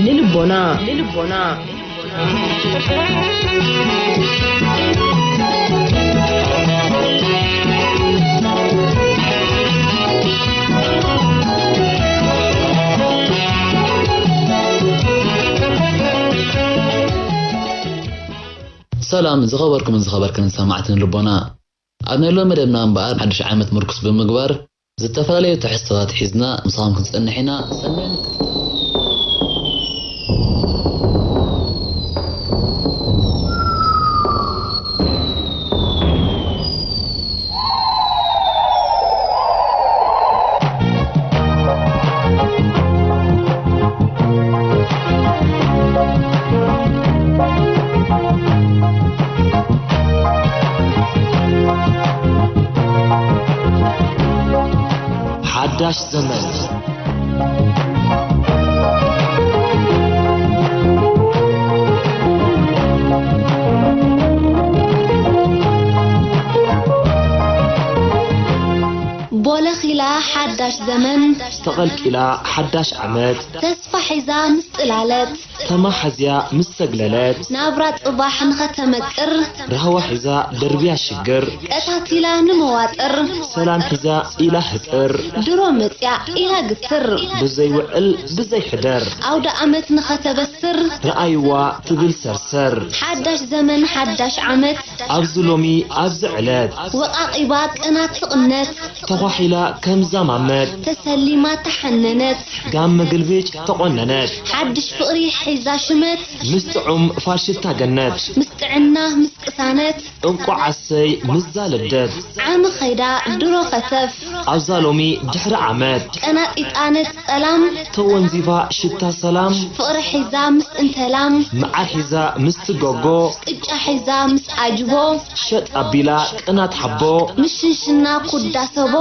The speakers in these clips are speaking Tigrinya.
ንልቦና፣ ንልቦና። ሰላም ዝኸበርኩምን ዝኸበርክንን ሰማዕትን ልቦና። ኣብ ናይ ሎሚ መደብና እምበኣር ሓድሽ ዓመት ምርኩስ ብምግባር ዝተፈላለዩ ትሕዝቶታት ሒዝና ምሳኹም ክንጸንሕ ኢና። ሰናይ ምክትታል። ሓዳሽ ዘመን። ቦለኺላ ሓዳሽ ዘመን። ተቐልቂላ ሓዳሽ ዓመት። ተስፋ ሒዛ ምስ ጽላለት። ተማሓዝያ ምስ ሰግለለት። ናብራ ጽባሕ ንኸተመቅር። ራህዋ ሒዛ ደርብያ ሽግር። ቀታቲላ ንመዋጥር። ሰላም ሒዛ ኢላ ህጥር። ድሮ መጽያ ኢላ ግትር። ብዘይ ውዕል ብዘይ ሕደር። ኣውደ ኣመት ንኸተበስር። ረኣይዋ ትብል ሰርሰር። ሓዳሽ ዘመን ሓዳሽ ዓመት። ኣብዚ ሎሚ ኣብዚ ዕለት። ወቓቒባ ቅናት ትቕነት። ተዃሒላ ከምዛ ማመት። ተሰሊማ ተሓነነት። ጋመ ግልብጭ ተቖነነት። ሓድሽ ፍቕሪ ሒዛ ሽመት። ምስ ጥዑም ፋሽታ ገነት። ምስ ጥዕና ምስ ቅሳነት። እንቋዕ ኣሰይ ምስዛ ልደት። ዓሚ ኸይዳ ድሮ ኸተፍ። ኣብዛ ሎሚ ድሕሪ ዓመት። ቀናጢጣ ነቲ ጸላም። ተወንዚፋ ሽታ ሰላም። ፍቕሪ ሒዛ ምስ እንተላም። መዓር ሒዛ ምስ ትጎጎ። ቅጫ ሒዛ ምስ ኣጅቦ። ሸጥ ኣቢላ ቅናት ሓቦ። ምሽንሽና ኩዳ ሰቦ።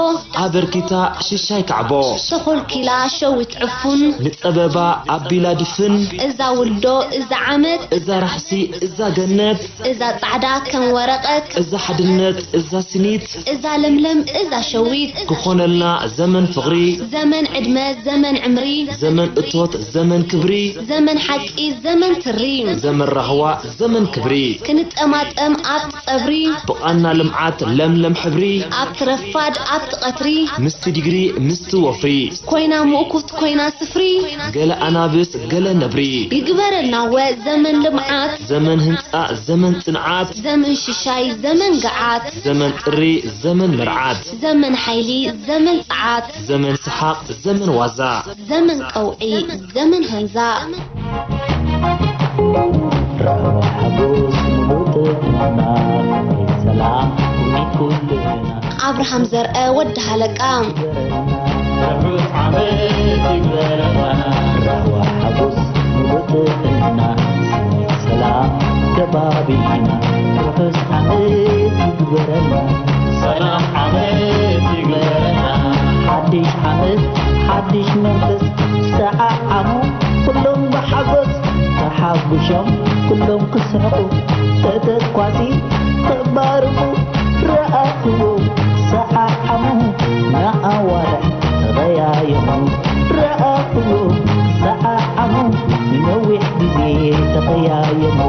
ኣበርኪታ ሽሻይ ካዕቦ። ተኾልኪላ ሸዊት ዕፉን። ንጸበባ ኣቢላ ድፍን። እዛ ውልዶ እዛ ዓመት። እዛ ራሕሲ እዛ ገነት። እዛ ጻዕዳ ከም ወረቐት። እዛ ሓድነት እዛ ስኒት። እዛ ለምለም እዛ ሸዊት። ክኾነልና ዘመን ፍቕሪ። ዘመን ዕድመ ዘመን ዕምሪ። ዘመን እቶት ዘመን ክብሪ። ዘመን ሓቂ ዘመን ትሪ። ዘመን ራህዋ ዘመን ክብሪ። ክንጠማጠም ኣብቲ ጸብሪ። ብቓና ልምዓት ለምለም ሕብሪ። ኣብቲ ረፋድ ኣብቲ ቀትሪ። ምስቲ ዲግሪ ምስቲ ወፍሪ። ኮይና ምእኩት ኮይና ስፍሪ። ገለ ኣናብስ ገለ ነብሪ። ይግበረልና ወ ዘመን ልምዓት። ዘመን ህንጻ ዘመን ጽንዓት። ዘመን ሽሻይ ዘመን ገዓት። ዘመን ጥሪ ዘመን መርዓት። ዘመን ሓይሊ ዘመን ጸዓት። ዘመን ሰሓቕ ዘመን ዋዛ። ዘመን ቀውዒ ዘመን ሃንዛ። ራህዋ ሓጎስ ሙሉእ ጥዕና፣ ፍቕሪ ሰላም ንኩልና። ኣብርሃም ዘርአ ወዲ ሃለቃ። ርሑስ ዓመት ይግበረልና። ራህዋ ሓጎስ ሙሉእ ጥዕና፣ ስኒት ሰላም ከባቢና። ርሑስ ዓመት ይግበረልና። ሰላም ዓመት ይግበረልና። ሓድሽ ዓመት ሓድሽ መንፈስ፣ ሰዓዓሙ ኩሎም ብሓጎስ። ተሓጉሶም ኩሎም ክስሕቑ፣ ተተኳሲ ተባርቑ። ረኣኽዎ ሰዓዓሙ ንኣዋርሕ ተቐያየሙ። ረኣኽዎ ሰዓዓሙ ንነዊሕ ግዜ ተቐያየሙ።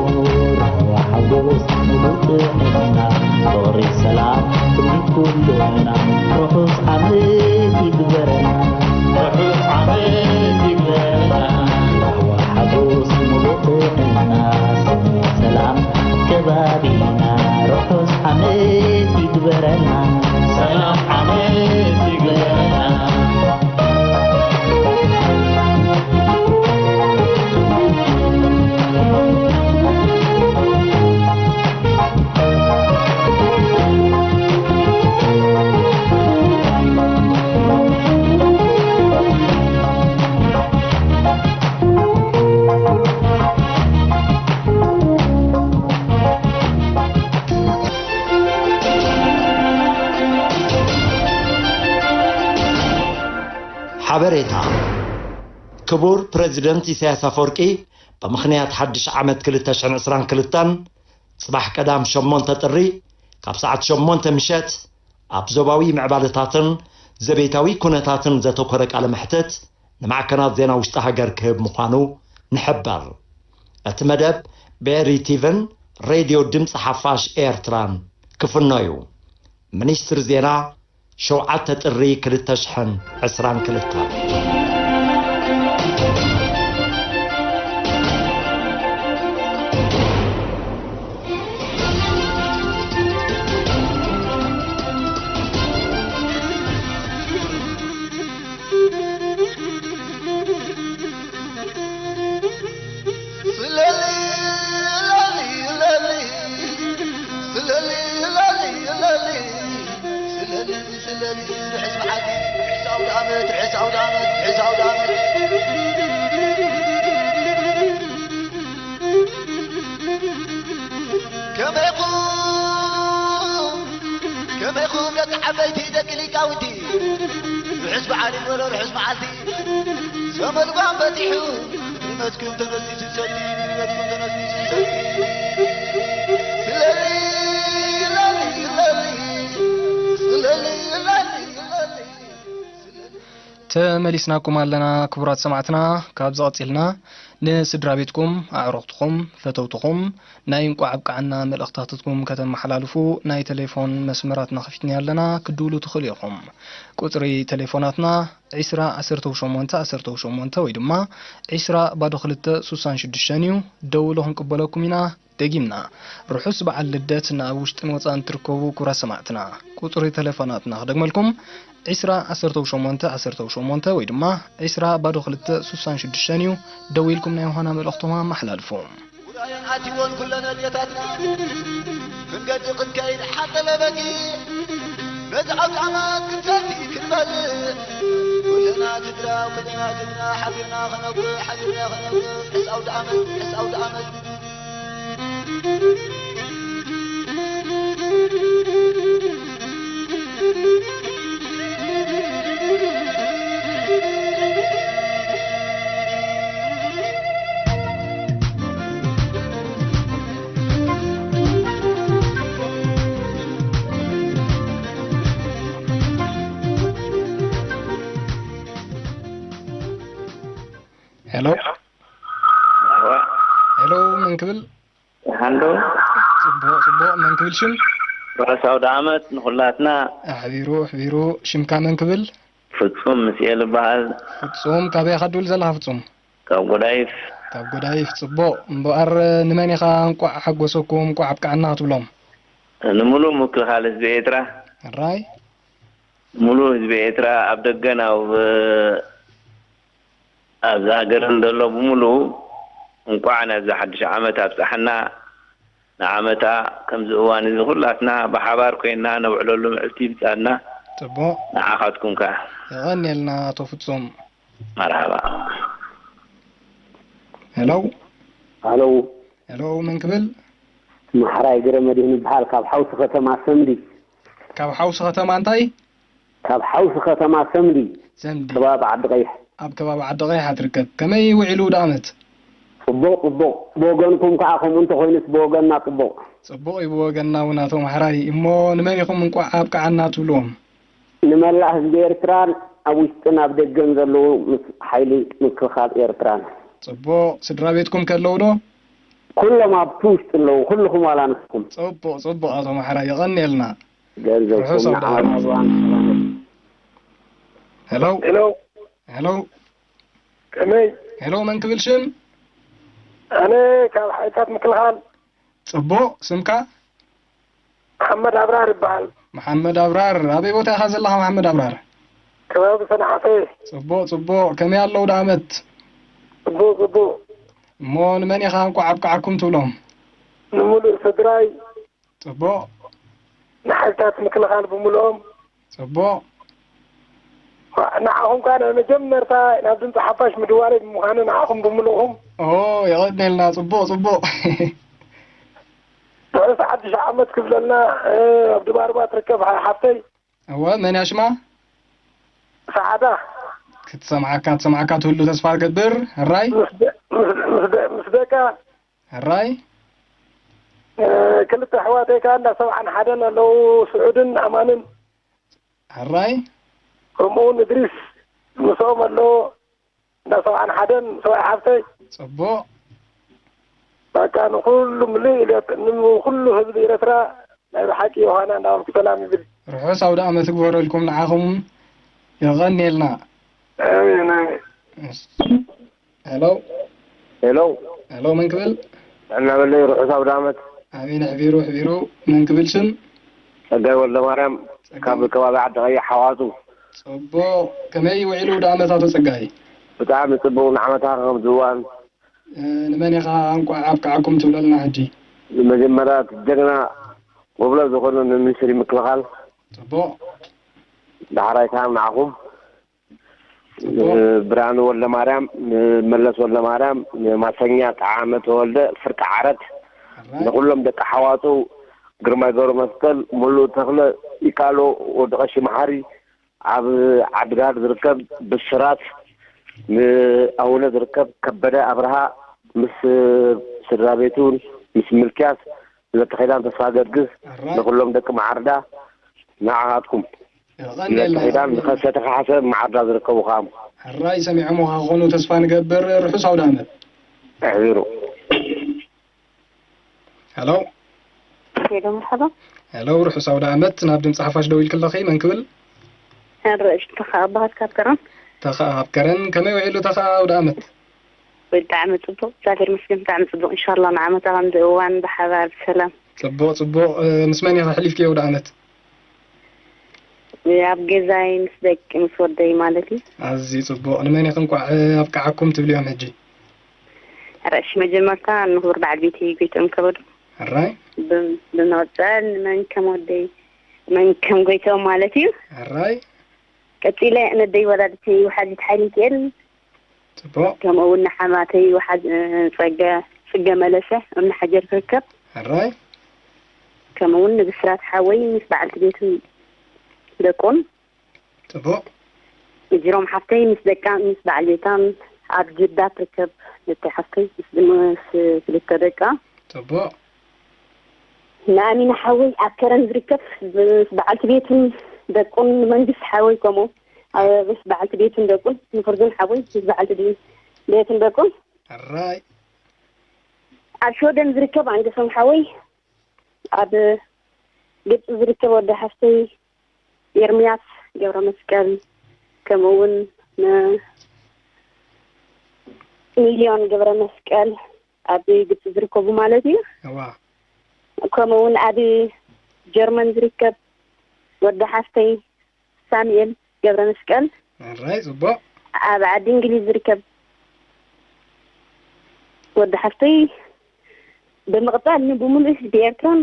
ራህዋ ሓጎስ ሙሉእ ጥዕና፣ ፍቕሪ ሰላም ስኒት ኩልና። ርሑስ ዓመት ይግበረና። ርሑስ ዓመት ይግበረና። ራህዋ ሓጎስ ሙሉእ ጥዕና፣ ስኒት ሰላም ከባቢና። ርሑስ ዓመት ይግበረና። ሰላም ዓመት ይግበረና። ሓበሬታ። ክቡር ፕረዚደንት ኢሳያስ ኣፈወርቂ፣ ብምኽንያት ሓድሽ ዓመት ክልተ ሽሕን ዕስራን ክልተን፣ ጽባሕ ቀዳም ሸሞንተ ጥሪ፣ ካብ ሰዓት ሸሞንተ ምሸት ኣብ ዞባዊ ምዕባለታትን ዘቤታዊ ኩነታትን ዘተኮረ ቃለ መሕትት ንማዕከናት ዜና ውሽጢ ሃገር ክህብ ምዃኑ ንሕበር። እቲ መደብ ብኤሪ ቲቪን ሬድዮ ድምፂ ሓፋሽ ኤርትራን ክፍኖ እዩ። ሚኒስትሪ ዜና፣ ሸውዓተ ጥሪ ክልተ ሽሕን ዕስራን ክልተን። ስለሊ፣ ለሊ፣ ለሊ፣ ስለሊ፣ ለሊ፣ ለሊ፣ ስለሊ፣ ስለሊ፣ ርሑስ በዓል፣ ርሑስ ኣውደ ዓመት፣ ርሑስ ኣውደ ዓመት፣ ርሑስ ኣውደ ዓመት። ከመይኩም፣ ከመይኩም ደቂ ዓበይቲ፣ ደቂ ሊቃውንቲ፣ ርሑስ በዓል ይበሎ፣ ርሑስ መዓልቲ። ሰመልባም በጺሑ፣ ንመትኩም ተነሲሱ ሰቲ፣ ንመትኩም ተነሲሱ ሰቲ። ስለሊ፣ ለሊ፣ ለሊ፣ ስለሊ፣ ለሊ፣ ለሊ፣ ስለሊ። ተመሊስናኩም ኣለና ክቡራት ሰማዕትና። ካብዚ ቀጺልና ንስድራ ቤትኩም፣ ኣዕሩኽትኹም፣ ፈተውትኹም ናይ እንቋዕ ኣብቅዓና መልእኽታትኩም ከተመሓላልፉ ናይ ቴሌፎን መስመራትና ከፊትና ኣለና፣ ክትድውሉ ትኽእሉ ኢኹም። ቁጽሪ ቴሌፎናትና ዒስራ ዓሰርተ ሸሞንተ ዓሰርተ ሸሞንተ ወይ ድማ ዒስራ ባዶ ክልተ ስሳን ሽዱሽተን እዩ። ደውሉ ክንቅበለኩም ኢና። ደጊምና፣ ርሑስ በዓል ልደት ንኣብ ውሽጥን ወጻእን ትርከቡ ክቡራት ሰማዕትና። ቁጽሪ ቴሌፎናትና ክደግመልኩም፣ ዒስራ ዓሰርተ ሸሞንተ ዓሰርተ ሸሞንተ ወይ ድማ ዒስራ ባዶ ክልተ ስሳን ሽዱሽተን እዩ። ደዊልኩም ናይ ምዃና መልእኽቶም ኣመሓላልፉ። ውራየን ኣትወን ኩለን ኣዴታትና፣ ክንገዲ ክንከይድ ሓቀለ በጊዕ፣ ነዚ ዓውደ ዓመት ክንሰቲ ክንበልዕ፣ ኩልና ትግራው፣ ኩልና ትግና፣ ሓቢርና ከነጉዕ፣ ሓቢርና ከነጉዕ፣ ሕስ ኣውደ ዓመት፣ ሕስ ኣውደ ዓመት። ሄሎ። ሄሎ፣ መን ክብል? ሃሎ። ጽቡቕ፣ ጽቡቕ። መን ክብል ሽም? ርሑስ ኣውደ ዓመት ንኹላትና። ኣሕቢሩ፣ ኣሕቢሩ። ሽምካ መን ክብል? ፍጹም ምስኤል እበሃል። ፍጹም፣ ካበይ ኢኻ ትብል ዘለኻ ፍጹም? ካብ ጎዳይፍ። ካብ ጎዳይፍ፣ ጽቡቕ። እምበኣር ንመን ኢኻ እንቋዕ ሓጎሰኩም፣ እንቋዕ ኣብቅዓና ክትብሎም? ንምሉእ ምክልኻል ህዝቢ ኤርትራ። ሕራይ። ምሉእ ህዝቢ ኤርትራ ኣብ ደገን ኣብ፣ ኣብዚ ሃገርን ዘሎ ብምሉኡ እንቋዕ ናብዚ ሓድሽ ዓመት ኣብጽሓና። ንዓመታ ከምዚ እዋን እዚ ኩላትና ብሓባር ኮይንና ነብዕለሉ ምዕልቲ ይብጻልና። ጽቡቕ። ንዓኻትኩም ከኣ። የቐንየልና ኣቶ ፍጹም። መርሓባ። ሄሎ። ሃሎ። ሄሎ፣ መን ክብል? ማሕራይ ገረመድህን ይበሃል፣ ካብ ሓውሲ ከተማ ሰምዲ። ካብ ሓውሲ ከተማ እንታይ? ካብ ሓውሲ ከተማ ሰምዲ፣ ሰምዲ። ከባቢ ዓዲ ቀይሕ። ኣብ ከባቢ ዓዲ ቀይሕ ትርከብ። ከመይ ውዒሉ ውደ ኣመት? ጽቡቕ፣ ጽቡቕ። ብወገንኩም ከኣ ከምኡ እንተኾይኑስ ብወገንና ጽቡቕ። ጽቡቕ እዩ ብወገንና እውን ኣቶ ማሕራይ። እሞ ንመን ኢኹም እንቋዕ ኣብቅዓና ትብልዎም? ንመላእ ህዝቢ ኤርትራን ኣብ ውሽጥን ኣብ ደገን ዘለዉ ምስ ሓይሊ ምክልኻል ኤርትራን። ጽቡቕ። ስድራ ቤትኩም ከለዉ ዶ? ኩሎም ኣብቲ ውሽጢ ኣለዉ። ኩልኹም ዋላ ንስኹም። ጽቡቕ፣ ጽቡቕ ኣቶ ማሕራይ፣ የቐንየልና። ገንዘብኩም ርሑስ ኣውደ ዓመት። ንዓና እዋን ሰላም። ሄሎ። ሄሎ። ሄሎ። ከመይ? ሄሎ፣ መን ክብል ሽም? ኣነ ካብ ሓይልታት ምክልኻል። ጽቡቕ፣ ስምካ? መሓመድ ኣብራር ይበሃል። መሓመድ ኣብራር፣ ኣበይ ቦታ ኢኻ ዘለኻ መሓመድ ኣብራር? ከባቢ ሰንዓፈ። ጽቡቕ፣ ጽቡቕ። ከመይ ኣለዉ ደኣመት? ጽቡቕ፣ ጽቡቕ። እሞ ንመን ኢኻ እንቋዕ ኣብቅዓኩም ትብሎም? ንምሉእ ስድራይ። ጽቡቕ። ንሓይልታት ምክልኻል ብምልኦም። ጽቡቕ። ንዓኹም ከኣ ናይ መጀመርታ ናብ ድምፂ ሓፋሽ ምድዋለይ ብምዃኑ ንዓኹም ብምልእኹም። ኦ፣ የቐንየልና። ጽቡቕ፣ ጽቡቕ። ርሑስ ሓድሽ ዓመት ክብለልና፣ እ፣ ኣብ ድባርባ ትርከብ ሓ-፣ ሓፍተይ። እወ፣ መን እያ ሽማ? ሰዓዳ። ክትሰምዓካ፣ ትሰምዓካ ትህሉ ተስፋ እገብር። ሕራይ? ምስ ደ-፣ ምስ፣ ምስ ደ-፣ ምስ ደቃ። ሕራይ? እ፣ ክልተ ኣሕዋተይ ከኣ እንዳ ሰብዓን ሓደን ኣለዉ፣ ስዑድን ኣማንን። ሕራይ። ከምኡ እውን እድሪስ ምስኦም ኣሎ። እንዳ ሰብዓን ሓደን ሰብኣይ ሓፍተይ። ጽቡቕ። በቃ ንኹሉ ምልእ ኢለ ንኹሉ ህዝቢ ኤርትራ ናይ ብሓቂ ዮሃና እንዳበልኩ ሰላም ይብል። ርሑስ ኣውደ ኣመት ይግበረልኩም ንዓኹም። የቐንየልና። ኣሜን፣ ኣሜን። ሄሎ። ሄሎ። ሄሎ፣ መን ክብል? ጥዕና በለይ፣ ርሑስ ኣውደ ኣመት። ኣሜን፣ ኣሕቢሩ፣ ኣሕቢሩ። መን ክብል ሽም? ጸጋይ ወልደማርያም፣ ጸጋይ። ካብ ከባቢ ዓዲ ቀይሕ ሓዋጹ። ጽቡቕ። ከመይ ውዒሉ ኣውደ ኣመት ኣቶ ጸጋይ? ብጣዕሚ ጽቡቕ፣ ንዓመታ ከም ዝዋን። እ፣ ንመን ኢኻ እንቋዕ ኣብቅዓኩም ትብለልና ሕጂ? ንመጀመርያ እቲ ጀግና ወብሎ ዝኾነ ንሚኒስትሪ ምክልኻል። ጽቡቕ። ዳሕራይ ከኣ ንዓኹም። ጽቡቕ። ንብርሃኑ ወልደማርያም፣ ንመለስ ወልደማርያም፣ ንማሰኛ ጠዓመ ተወልደ፣ ፍርቂ ዓረት፣ ሕራይ። ንኹሎም ደቂ ሓዋጡ፣ ግርማይ ገብረመስቀል፣ ሙሉእ ተኽለ፣ ይካሎ፣ ወዲ ቀሺ መሓሪ፣ ኣብ ዓድጋር ዝርከብ ብስራት፣ ንኣውነ ዝርከብ ከበደ ኣብርሃ፣ ምስ ስድራ ቤቱን ምስ ምልክያስ፣ ንለተኺዳን ተስፋ ገርግስ፣ ሕራይ። ንኹሎም ደቂ መዓርዳ፣ ንዓኻትኩም። የቐንየልና፣ ንለተኺዳን የቐንየልና። ንኸሰተ ካሕሰ መዓርዳ ዝርከቡ ኸኣም። ሕራይ ሰሚዖምኻ ክኾኑ ተስፋ ንገብር። ርሑስ ኣውደ ኣመት። ኣሕቢሩ። ሄሎ። ሄሎ፣ መርሓባ። ሄሎ፣ ርሑስ ኣውደ ኣመት። ናብ ድምፂ ሓፋሽ ደው ኢልክለኺ፣ መን ክብል? ሕራይ፣ ተኸኣ በሃል ካብ ከረን። ተኸኣ ካብ ከረን። ከመይ ውዒሉ ተኸኣ ኣውደ ኣመት? ብጣዕሚ ጽቡቕ፣ እግዚኣብሔር ይመስገን፣ ብጣዕሚ ጽቡቕ። ኢንሻላህ ንዓመታ ከምዚ እዋን ብሓባር ብሰላም። ጽቡቕ፣ ጽቡቕ። እ፣ ምስ መን ኢኺ ኣሕሊፍክዮ ኣውደ ኣመት? ኣብ ገዛይ ምስ ደቂ፣ ምስ ወደይ ማለት እዩ። ኣዝዩ ጽቡቕ። ንመን ኢኺ እንቋዕ ኣብቅዓኩም ትብልዮም ሕጂ? ሕራይ፣ እሺ፣ መጀመርታ ንኽቡር በዓል ቤተይ ጎይትኦም ከበዱ። ሕራይ። ብም-፣ ብምቕጻል ንመን ከም ወደይ፣ መን ከም ጎይትኦም ማለት እዩ። ሕራይ። ቀጺለ ነደይ ወላዲተይ ወሓዚት ሓይለሚካኤል፣ ጽቡቕ። ከምኡ እውን ንሓማተይ ወሓዝ-፣ እ፣ ጸገ-፣ ጽገ መለሰ፣ እምኒ ሓጀር ትርከብ። ሕራይ። ከምኡ እውን ንብስራት ሓወይ ምስ በዓልቲ ቤቱን ደቁን። ጽቡቕ። እጅሮም ሓፍተይ ምስ ደቃ፣ ምስ በዓል ቤታን ኣብ ጅዳ ትርከብ። ደቂ ሓፍተይ ምስ፣ ምስ ክልተ ደቃ። ጽቡቕ። ንኣሚና ሓወይ ኣብ ከረን ዝርከብ ምስ በዓልቲ ቤቱን ደቁን፣ ንመንግስቲ ሓወይ ከምኡ፣ ኣብ ምስ በዓልቲ ቤቱን ደቁን፣ ንፍርዙን ሓወይ ምስ በዓልቲ ቤ-፣ ቤቱን ደቁን። ሕራይ። ኣብ ሽወደን ዝርከብ ኣንገሶም ሓወይ፣ ኣብ ግብጺ ዝርከብ ወዲ ሓፍተይ ኤርምያስ ገብረመስቀል፣ ከምኡ እውን ን-፣ ሚልዮን ገብረመስቀል፣ ኣብ ግብጺ ዝርከቡ ማለት እዩ። እዋ። ከምኡ እውን ኣብ ጀርመን ዝርከብ ወዲ ሓፍተይ ሳሙኤል ገብረመስቀል። ሕራይ፣ ጽቡቕ። ኣብ ዓዲ እንግሊዝ ዝርከብ ወዲ ሓፍተይ፣ ብምቕጻል ንብምሉእ ህዝቢ ኤርትራን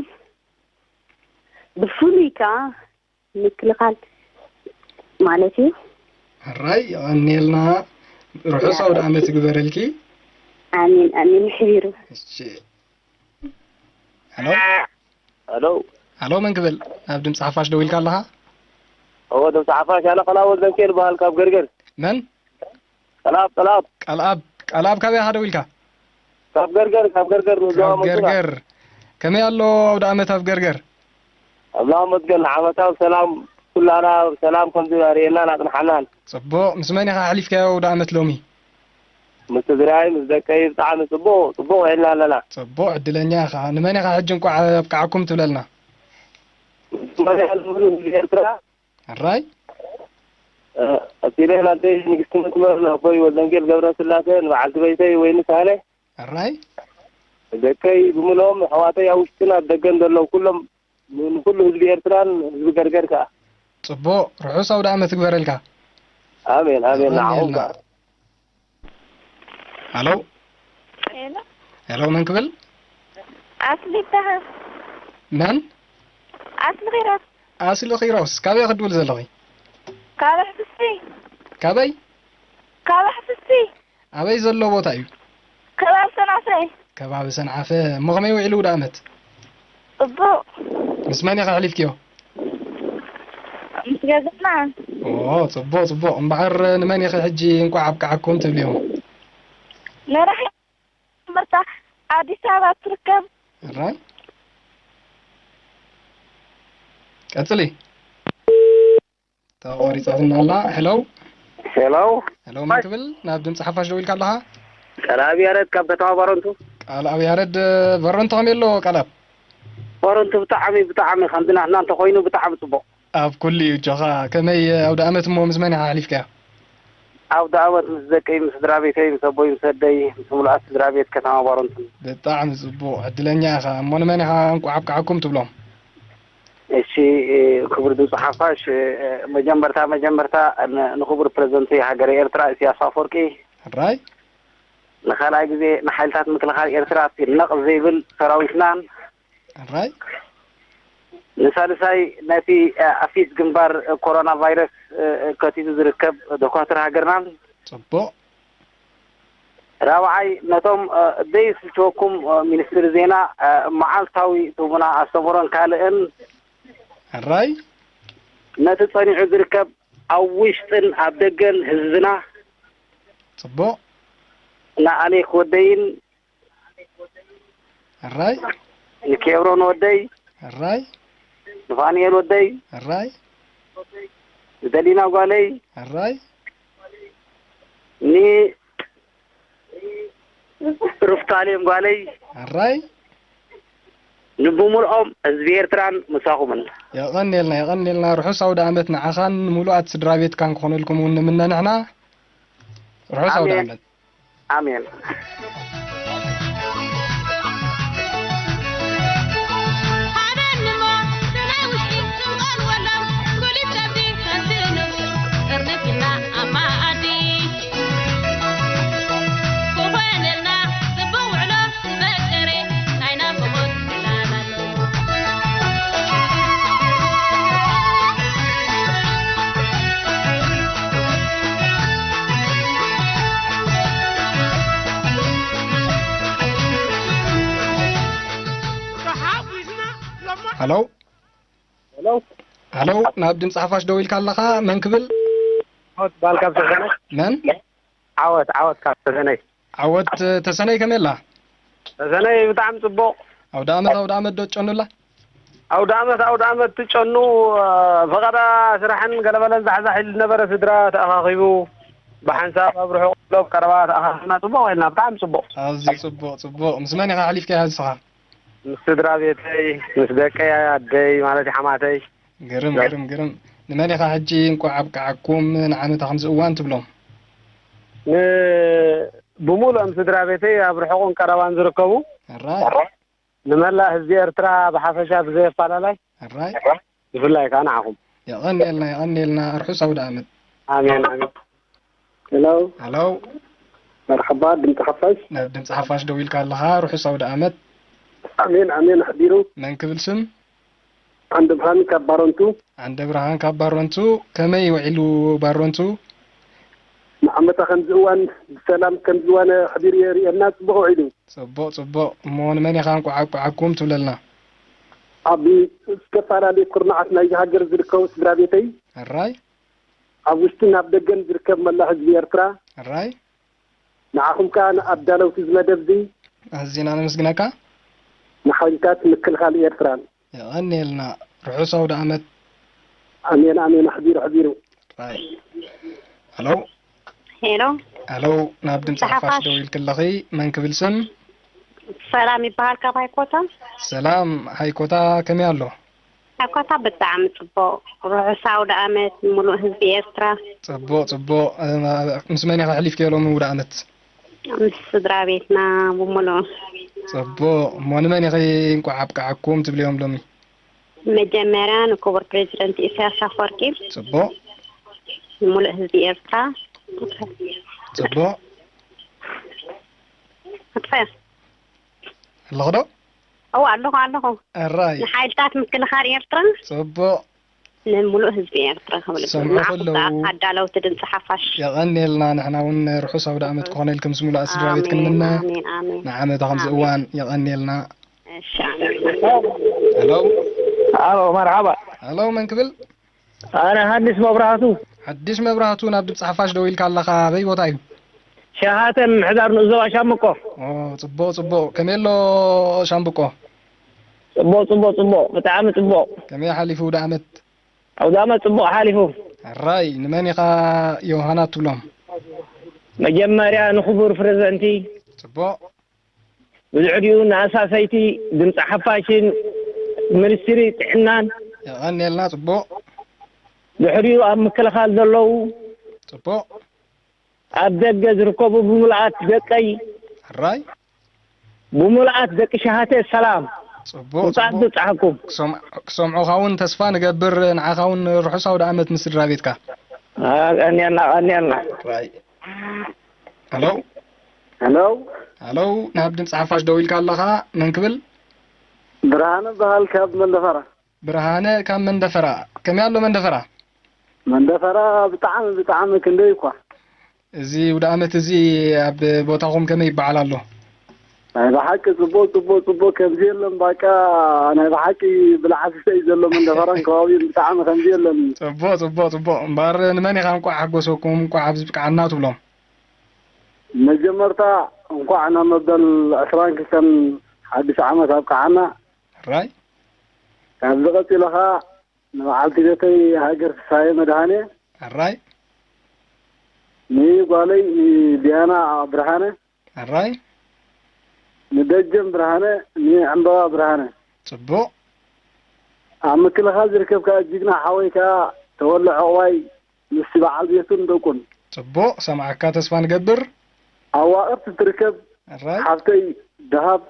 ብፍሉይ ከኣ ምክልኻል ማለት እዩ። ሕራይ፣ የቐንየልና። ርሑስ ኣውደ ኣመት ይግበረልኪ። ኣሜን፣ ኣሜን። ኣሕቢሩ። እሺ። ሄሎ። ሄሎ። ሄሎ፣ መን ክብል? ኣብ ድምፂ ሓፋሽ ደው ኢልካ ኣለኻ? እወ፣ ድምፂ ሓፋሽ፣ ኣነ ኸላብ ወልደንኬል በሃል ካብ ገርገር። መን? ቀልኣብ፣ ቀልኣብ። ቀልኣብ፣ ቀልኣብ ካበይ ኢኻ ደው ኢልካ? ካብ ገርገር፣ ካብ ገርገር፣ ዞባ ካብ መንሱራ። ገርገር። ከመይ ኣሎ ኣውደ ኣመት ኣብ ገርገር? ኣምላኽ ይመስገን፣ ንዓመታ ብሰላም፣ ኩላና ብሰላም ከምዚ ኣርእየናን ኣጽንሓናን። ጽቡቕ። ምስ መን ኢኻ ኣሕሊፍካዮ ኣውደ ኣመት ሎሚ? ምስ ስድራይ፣ ምስ ደቀይ ብጣዕሚ ጽቡቕ፣ ጽቡቕ ውዒልና ኣለና። ጽቡቕ፣ ዕድለኛ ኢኻ። ንመን ኢኻ ሕጂ እንቋዕ ኣብቅዓኩም ትብለልና? መን ኢኻ ዝብሉ ህዝቢ ኤርትራ? ሕራይ። እ፣ ቀጺለ ናተይ ንግስቲ መስመር፣ ንኣቦይ ወልደንጌል ገብረስላሴ፣ ንበዓልቲ ቤተይ ወይኒ ሳህለ። ሕራይ። ደቀይ ብምልኦም፣ ኣሕዋተይ ኣብ ውሽጥን ኣብ ደገን ዘለዉ ኩሎም፣ ን-፣ ንኹሉ ህዝቢ ኤርትራን ህዝቢ ገርገር ከኣ። ጽቡቕ፣ ርሑስ ኣውደ ኣመት ይግበረልካ። ኣሜን፣ ኣሜን፣ ንዓኹም የቐንየልና። ከኣ። ሃሎ። ሄሎ። ሄሎ፣ መን ክብል? ኣስሊ ይበሃል። መን? ኣስሊ ኺሮስ። ኣስሊ ኺሮስ፣ ካበይ ክድውል ዘለኺ? ካብ ኣሕፍስቲ። ካበይ? ካብ ኣሕፍስቲ። ኣበይ ዘሎ ቦታ እዩ? ከባቢ ሰንዓፈ። ከባቢ ሰንዓፈ። እሞ ከመይ ውዒሉ ኣውደ ኣመት? ጽቡቕ። ምስ መን ኢኺ ኣሕሊፍክዮ? ምስ ገዛና። ኦ፣ ጽቡቕ፣ ጽቡቕ። እምበኣር ንመን ኢኺ ሕጂ እንቋዕ ኣብቅዓኩም ትብልዮም? ንራሄል መርታ ኣዲስ ኣበባ ትርከብ። ሕራይ። ቀጽሊ። ተቋሪጻትና ኣላ። ሄሎ። ሄሎ። ሄሎ፣ መን ክብል? ናብ ድምፂ ሓፋሽ ደው ኢልካ ኣለኻ? ቃልኣብ ያረድ ካብ ከተማ ባረንቱ። ቃልኣብ ያረድ፣ ባረንቱ ከመይ ኣሎ ቃልኣብ? ባረንቱ ብጣዕሚ፣ ብጣዕሚ ከምዚ ናትና እንተኾይኑ ብጣዕሚ ጽቡቕ። ኣብ ኩሉ እዩ እጆኻ። ከመይ ኣውደ ኣመት እሞ ምስ መን ኢኻ ኣሕሊፍካዮ? ኣውደ ኣመት ምስ ደቀይ፣ ምስ ስድራ ቤተይ፣ ምስ ኣቦይ፣ ምስ ኣደይ፣ ምስ ምሉኣት ስድራ ቤት ከተማ ባረንቱ። ብጣዕሚ ጽቡቕ፣ ዕድለኛ ኢኻ። እሞ ንመን ኢኻ እንቋዕ ኣብቅዓኩም ትብሎም? እሺ፣ ክቡር ድምፂ ሓፋሽ፣ መጀመርታ፣ መጀመርታ ን-፣ ንክቡር ፕረዚደንት ሃገረ ኤርትራ ኢሳያስ ኣፈወርቂ፣ ሕራይ። ንኻልኣይ ግዜ ንሓይልታት ምክልኻል ኤርትራ፣ እቲ ነቕ ዘይብል ሰራዊትናን፣ ሕራይ። ንሳልሳይ ነቲ ኣብ ፊት ግንባር ኮሮና ቫይረስ ከቲቱ ዝርከብ ዶክተር ሃገርናን፣ ጽቡቕ። ራብዓይ፣ ነቶም፣ እ፣ ዘይስልችወኩም፣ እ፣ ሚኒስትሪ ዜና፣ እ፣ መዓልታዊ ትህቡና ኣስተምህሮን ካልእን፣ ሕራይ። ነቲ ጸኒዑ ዝርከብ ኣብ ውሽጥን ኣብ ደገን ህዝብና፣ ጽቡቕ። ንኣሌክ ወደይን፣ ሕራይ። ንኬብሮን ወደይ፣ ሕራይ። ንፋንኤል ወደይ፣ ሕራይ። ንደሊና ጓለይ፣ ሕራይ። ን-፣ ሩፍታሌም ጓለይ፣ ሕራይ። ንብሙልኦም ህዝቢ ኤርትራን ምሳኹምን። የቐንየልና፣ የቐንየልና። ርሑስ ኣውደ ኣመት ንዓኻን ንምሉኣት ስድራ ቤትካን ክኾነልኩም እውን ንምነ ንሕና። ርሑስ ኣውደ ኣሜን። ኣመት። ኣሜን። ሃሎ። ሃሎ። ሃሎ፣ ናብ ድምፂ ሓፋሽ ደው ኢልካ ኣለኻ። መን ክብል? ዓወት በሃል ካብ ተሰነይ። መን? ዓወት፣ ዓወት ካብ ተሰነይ። ዓወት ተሰነይ ከመይ ኣላ? ተሰነይ ብጣዕሚ ጽቡቕ። ኣውደ ኣመት፣ ኣውደ ኣመት ዶ ትጨኑላ? ኣውደ ኣመት፣ ኣውደ ኣመት ትጨኑ፣ እ፣ ፈቐዳ ስራሕን ገለመለን ዛሕዛሕ ኢሉ ዝነበረ ስድራ ተኣኻኺቡ፣ ብሓንሳብ ኣብ ርሑቕ ኣብ ቀረባ ተኣኻኺብና ጽቡቕ ኢልና፣ ብጣዕሚ ጽቡቕ። ኣዝዩ ጽቡቕ፣ ጽቡቕ። ምስ መን ኢኻ ኣሕሊፍካያ ንስኻ? ምስ ስድራ ቤተይ፣ ምስ ደቀይ፣ ኣደይ ማለት ሓማተይ። ግርም፣ ግርም፣ ግርም። ንመን ኢኻ ሕጂ እንቋዕ ኣብቅዓኩም ንዓመታ ከምዚ እዋን ትብሎም? ን-፣ ብምሉኦም ስድራ ቤተይ ኣብ ርሑቕን ቀረባን ዝርከቡ፣ ሕራይ። ንመላእ ህዝቢ ኤርትራ ብሓፈሻ ብዘይ ኣፈላላይ፣ ሕራይ። ብፍላይ ከኣ ንዓኹም። የቐንየልና፣ የቐንየልና። ርሑስ ኣውደ ኣመት። ኣሜን፣ ኣሜን። ሄሎ። ሄሎ። መርሓባ፣ ድምፂ ሓፋሽ። ናብ ድምፂ ሓፋሽ ደው ኢልካ ኣለኻ። ርሑስ ኣውደ ኣመት። ኣሜን፣ ኣሜን። ኣሕዲሩ። መን ክብል ስም? ዓንደ ብርሃን ካብ ባረንቱ። ዓንደ ብርሃን ካብ ባረንቱ። ከመይ ውዒሉ ባረንቱ? ንዓመታ ከምዚ እዋን ብሰላም ከምዚ እዋን ኣሕዲሩ የርእየና። ጽቡቕ ውዒሉ። ጽቡቕ፣ ጽቡቕ። እሞ ንመን ኢኻ እንቋዕ ኣብቅዓኩም ትብለልና? ኣብ ዝተፈላለዩ ኩርናዓት ናይዚ ሃገር ዝርከቡ ስድራ ቤተይ። ሕራይ። ኣብ ውሽጥን ኣብ ደገን ዝርከብ መላእ ህዝቢ ኤርትራ። ሕራይ። ንዓኹም ከኣ ንኣዳለውቲ እዚ መደብ እዚ። ኣዚና ነመስግነካ። ንሓይልታት ምክልኻል ኤርትራን። የቐንየልና። ርሑስ ኣውደ ኣመት። ኣሜን፣ ኣሜን። ኣሕቢሩ፣ ኣሕቢሩ። ራይ። ሄሎ። ሄሎ። ሄሎ፣ ናብ ድምፂ ሓፋሽ ሓፋሽ። ደው ኢልኪ ኣለኺ። መን ክብል ስም? ሰላም ይበሃል፣ ካብ ሃይኮታ። ሰላም ሃይኮታ፣ ከመይ ኣሎ? ሃይኮታ ብጣዕሚ ጽቡቕ። ርሑስ ኣውደ ኣመት ንምሉእ ህዝቢ ኤርትራ። ጽቡቕ፣ ጽቡቕ። እ፣ ምስ መን ኢኻ ኣሕሊፍክዮ ሎሚ ውደ ኣመት? ምስ ስድራ ቤትና ብምሉኡ። ጽቡቕ። እሞ ንመን ኢኺ እንቋዕ ኣብቅዓኩም ትብልዮም ሎሚ? መጀመርያ ንክቡር ፕሬዚደንት ኢሳያስ ኣፈወርቂ። ጽቡቕ። ንምሉእ ህዝቢ ኤርትራ። ጽቡቕ። ኣጥፋያ። ኣለኹ ዶ? እወ፣ ኣለኹ፣ ኣለኹ። ኣራይ። ንሓይልታት ምክልኻል ኤርትራ። ጽቡቕ። ንምሉእ ህዝቢ ኤርትራ ክብል እየ። ሰምዑ ንዓኹም ከለዉ ከኣ ኣዳለውቲ ድምፂ ሓፋሽ። የቐንየልና፣ ንሕና እውን ርሑስ ኣውደ ኣመት ክኾነልኩም ምስ ምሉኣት ስድራ ቤት ኣሜን፣ ክንምነ። ኣሜን፣ ኣሜን። ንዓመታ ከምዚ ኣሜን። እዋን የቐንየልና። እሺ፣ ኣሜን። ሄሎ። ሄሎ፣ መርሓባ። ሄሎ፣ መን ክብል? ኣነ ሃዲስ መብራህቱ። ሓድሽ መብራህቱ፣ ናብ ድምፂ ሓፋሽ ደው ኢልካ ኣለኻ። ኣበይ ቦታ እዩ? ሸሃተን ምሕዳር ንኡስ ዞባ ሻምብቆ። ኦ፣ ጽቡቕ፣ ጽቡቕ። ከመይ ኣሎ ሻምብቆ? ጽቡቕ፣ ጽቡቕ፣ ጽቡቕ። ብጣዕሚ ጽቡቕ። ከመይ ሓሊፉ ውደ ኣመት? ኣውደ ኣመት ጽቡቕ ሓሊፉ። ሕራይ፣ ንመን ኢኻ ዮሃና ትብሎም? መጀመርያ ንኽቡር ፕረዚደንቲ፣ ጽቡቕ። ብድሕሪኡ ንኣሳሰይቲ ድምፂ ሓፋሽን ሚኒስትሪ ጥዕናን። የቐንየልና፣ ጽቡቕ። ድሕሪኡ ኣብ ምክልኻል ዘለዉ፣ ጽቡቕ። ኣብ ደገ ዝርከቡ ብምልኣት ደቀይ፣ ሕራይ። ብምልኣት ደቂ ሸሃተ ሰላም። ጽቡቕ፣ እንኳዕ ጽቡቕ። ኣብፀሐኩም። ክሰም-፣ ክሰምዑኻ እውን ተስፋ ንገብር። ንዓኻ እውን ርሑስ ኣውደ ዓመት ምስ ስድራ ቤትካ። አ፣ ቀንየልና፣ ቀንየልና። ሕራይ። ሄሎ። ሄሎ። ሄሎ፣ ናብ ድምፂ ሓፋሽ ደው ኢልካ ኣለኻ። መን ክብል? ብርሃነ በሃል ካብ መንደፈራ። ብርሃነ ካብ መንደፈራ። ከመይ ኣሎ መንደፈራ? መንደፈራ ብጣዕሚ፣ ብጣዕሚ ክንደይ እኳ። እዚ ውደ ዓመት እዚ ኣብ ቦታኹም ከመይ ይበዓል ኣሎ? ናይ ብሓቂ ጽቡቕ፣ ጽቡቕ፣ ጽቡቕ ከምዚ የለን። ባቃ ናይ ብሓቂ ብልዓ ስተ እዩ ዘሎ መንደፈራን ከባቢን ብጣዕሚ ከምዚ የለን። ጽቡቕ፣ ጽቡቕ፣ ጽቡቕ። እምበኣር ንመን ኢኻ እንቋዕ ሓጎሰኩም፣ እንቋዕ ኣብዚ ብቅዓና ትብሎም? መጀመርታ እንኳዕ ናብ መበል ዕስራን ክልተን ሓድሽ ዓመት ኣብቅዓና። ሕራይ። ካብዚ ቀጺሉ ኸኣ ንበዓልቲ ቤተይ ሃገር ፍስሃየ መድሃኔ። ሕራይ። ንጓለይ ንዲያና ብርሃነ። ሕራይ። ንደጀን ብርሃነ፣ ንዕምበባ ብርሃነ። ጽቡቕ። ኣብ ምክልኻል ዝርከብ ከኣ ጅግና ሓወይ ከኣ ተወለ ዕቑባይ ምስቲ በዓል ቤቱን ደቁን። ጽቡቕ፣ ሰምዓካ ተስፋ ንገብር። ኣብ ዋቕርቲ ትርከብ ሕራይ። ሓፍተይ ደሃብ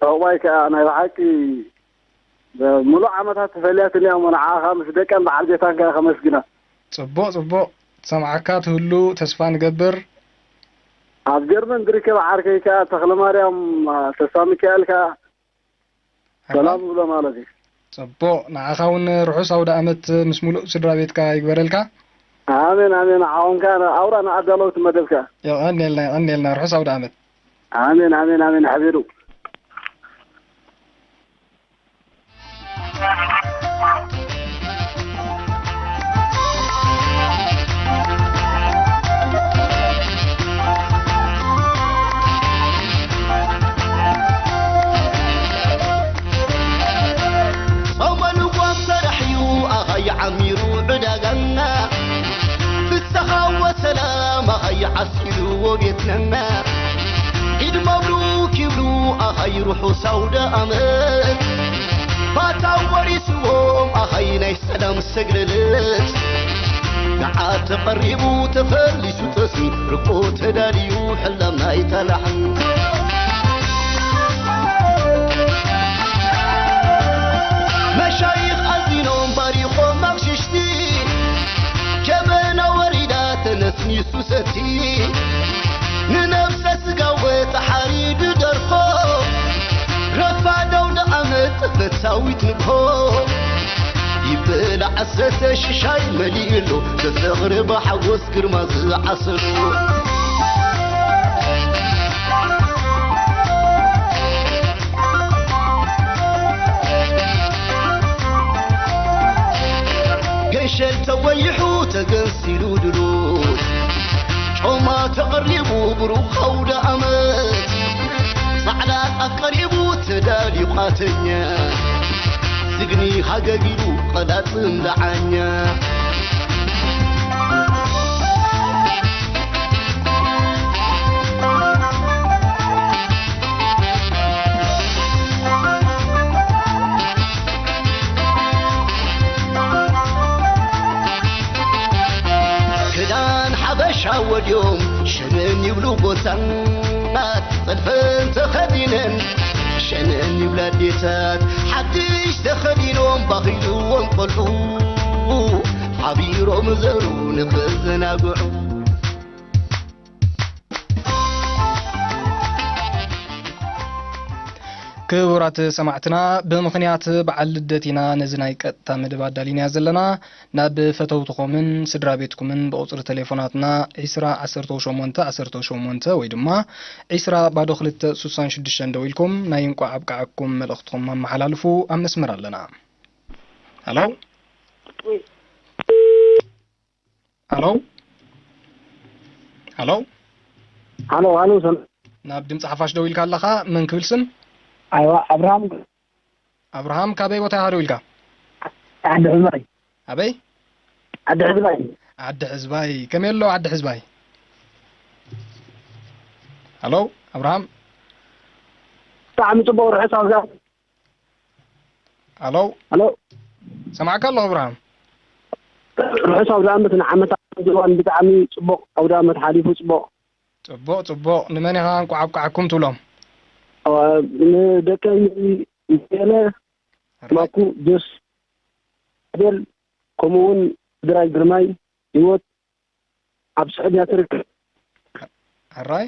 ዕቑባይ ከኣ ናይ ብሓቂ ምሉእ ዓመታት ተፈልያትኒ እያ እሞ ንዓኻ ምስ ደቀን በዓል ቤታን ከኣ ከመስግና። ጽቡቕ፣ ጽቡቕ። ትሰምዓካ ትህሉ ተስፋ ንገብር። ኣብ ጀርመን ዝርከብ ዓርከይ ከኣ ተኽለማርያም ተስፋ ሚካኤል ከኣ ሕራይ። ሰላም እብሎ ማለት እዩ። ጽቡቕ። ንዓኻ እውን ርሑስ ኣውደ ዓመት ምስ ምሉእ ስድራ ቤትካ ይግበረልካ። ኣሜን፣ ኣሜን። ንዓኹም ከኣ ኣውራ ንኣዳለውቲ መደብ ከኣ። የቐንየልና፣ የቐንየልና። ርሑስ ኣውደ ዓመት። ኣሜን፣ ኣሜን፣ ኣሜን። ሓቢሩ። ጾመ ልጓም ሰራሕ እዩ ኣኸይ ዓሚሩ ዕዳጋና። ፍስሓ ወሰላም ኣኸይ ዓሲልዎ ቤትነና። ዒድ መብሩክ ይብሉ ኣኸይ ርሑስ ኣውደ ኣመት። ባታ ወሪስዎም ኣኸይ ናይ ሰላም ሰግለለት። ንዓ ተቐሪቡ ተፈሊሱ ጠስሚ ርቆ ተዳልዩ ሕላም ናይ ታላሕም። መሻይኽ ኣዚኖም ባሪኾም ኣቕሽሽቲ። ጀበና ወሪዳ ተነስኒሱ ሰቲ። ንነብሰ ስጋወ ተሓሪዱ ደርሆ። ረፋድ ኣውደ ዓመት ጽፈት ሳዊት ንግሆ። ይበላዕ ሰተ ሽሻይ መሊኡ ኣሎ። ተዘኽረ ብሓጎስ ግርማ ዝዓሰሉ። ገንሸል ተወይሑ ተገንሲሉ ድሉት። ጮማ ተቐሪቡ ብሩኽ ኣውደ ኣመት። ጻዕዳ ጣፍ ቀሪቡ ተዳልዩ ቋተኛ። ስግኒ ሃገግ ኢሉ ቀላጽም ደዓኛ። ክዳን ሓበሻ ወድዮም ሸነን ይብሉ ጎሳት፣ ጥልፈን ተኸዲነን ሸነን ይብላ ኣዴታት። ሓድሽ ተኸዲኖም ባኺልዎም ቆልዑ፣ ሓቢሮም ዘሩ ንኽዘናግዑ። ክቡራት ሰማዕትና፣ ብምኽንያት በዓል ልደት ኢና ነዚ ናይ ቀጥታ መደብ ኣዳሊናዮ ዘለና። ናብ ፈተውትኹምን ስድራ ቤትኩምን ብቁጽሪ ቴሌፎናትና ዒስራ ዓሰርተ ሸሞንተ ዓሰርተ ሸሞንተ ወይ ድማ ዒስራ ባዶ ክልተ ስሳን ሽዱሽተን ደዊልኩም ናይ እንቋዕ ኣብቅዓኩም መልእኽትኹም ኣመሓላልፉ። ኣብ መስመር ኣለና። ሃሎ? ሃሎ? ሃሎ? ሃሎ፣ ሃሎ፣ ሰም- ናብ ድምፂ ሓፋሽ ደው ኢልካ ኣለኻ። መን ክብል ስም? ኣይዋ፣ ኣብርሃም። ኣብርሃም፣ ካበይ ቦታ ኢኻ ደው ኢልካ? ዓዲ ሑመራይ። ኣበይ? ዓዲ ሕዝባይ። ዓዲ ሕዝባይ። ከመይ ኣሎ ዓዲ ሕዝባይ? ሃሎ፣ ኣብርሃም። ብጣዕሚ ጽቡቕ፣ ርሑስ ኣውደ ዓመት። ሃሎ። ሃሎ። ሰማዕካ ኣለኹ ኣብርሃም። ርሑስ ኣውደ ዓመት ንዓመታ ዝዋን ብጣዕሚ ጽቡቕ ኣውደ ዓመት ሓሊፉ ጽቡቕ። ጽቡቕ፣ ጽቡቕ። ንመን ኢኻ እንቋዕ ኣብቃዓኩም ትብሎም? እ፣ ንደቀይ ገለ፣ ሕራይ። ማኩ፣ ጆስ፣ ቤል፣ ከምኡ እውን ስድራይ ግርማይ፣ ህይወት፣ ኣብ ስዑድያ ትርከብ። ሕራይ።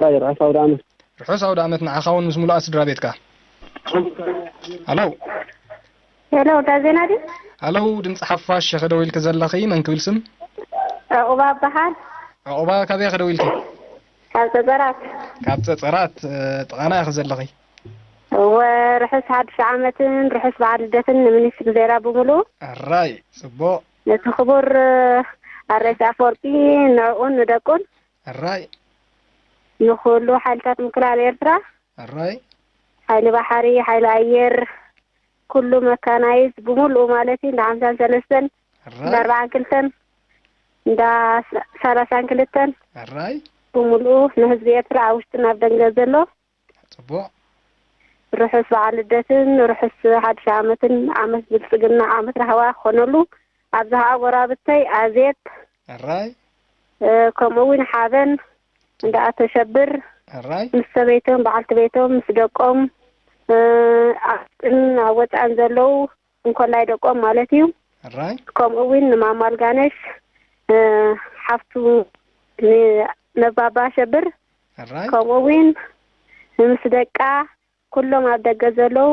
ሕራይ፣ ርሑስ ኣውደ ዓመት። ርሑስ ኣውደ ዓመት ንዓኻ እውን ምስ ሙሉኣ ስድራ ቤትካ። ሃሎ። ሄሎ፣ እንዳ ዜና ድዩ? ሃሎ፣ ድምፂ ሓፋሽ ኢኺ ደዊልኪ ዘለኺ፣ መን ክብል ስም? ዕቑባ እበሃል። ዕቑባ፣ ካበይ ኢኺ ደዊልኪ? ካብ ጸጸራት። ካብ ጸጸራት፣ እ፣ ጥቓና ኢኺ ዘለኺ። እወ፣ ርሑስ ሓድሽ ዓመትን ርሑስ በዓል ልደትን ንምኒስትሪ ዜና ብምሉኡ። ሕራይ፣ ጽቡቕ። ነቲ ክቡር፣ እ፣ ኣረሽ ኣፈወርቂ፣ ንዕኡን ንደቁን። ሕራይ። ንኹሉ ሓይልታት ምክልኻል ኤርትራ። ሕራይ። ሓይሊ ባሕሪ፣ ሓይሊ ኣየር፣ ኩሉ መካናይዝ ብምሉኡ ማለት እዩ፣ እንዳ ሓምሳን ሰለስተን፣ ሕራይ። እንዳ ኣርባዓን ክልተን፣ እንዳ ሰላሳን ክልተን፣ ሕራይ። ብምሉኡ ንህዝቢ ኤርትራ ኣብ ውሽጥን ኣብ ደንገ ዘሎ ጽቡቕ። ርሑስ በዓል ልደትን ርሑስ ሓድሽ ዓመትን፣ ዓመት ብልጽግና፣ ዓመት ራህዋ ክኾነሉ፣ ኣብዛ ኸኣ ጎረባብተይ ኣዜብ፣ ሕራይ። እ፣ ከምኡ እውን ሓበን እንዳ ኣተሸብር፣ ሕራይ። ምስ ሰበይቶም፣ በዓልቲ ቤቶም፣ ምስ ደቆም፣ እ፣ ኣብ ውሽጥን ኣብ ወጻእን ዘለዉ እንኮላይ ደቆም ማለት እዩ። ሕራይ። ከምኡ እውን ንማማ ኣልጋነሽ፣ እ፣ ሓፍቱ ን-፣ ነባባ ሸብር፣ ሕራይ። ከምኡ እውን ምስ ደቃ፣ ኩሎም ኣብ ደገ ዘለዉ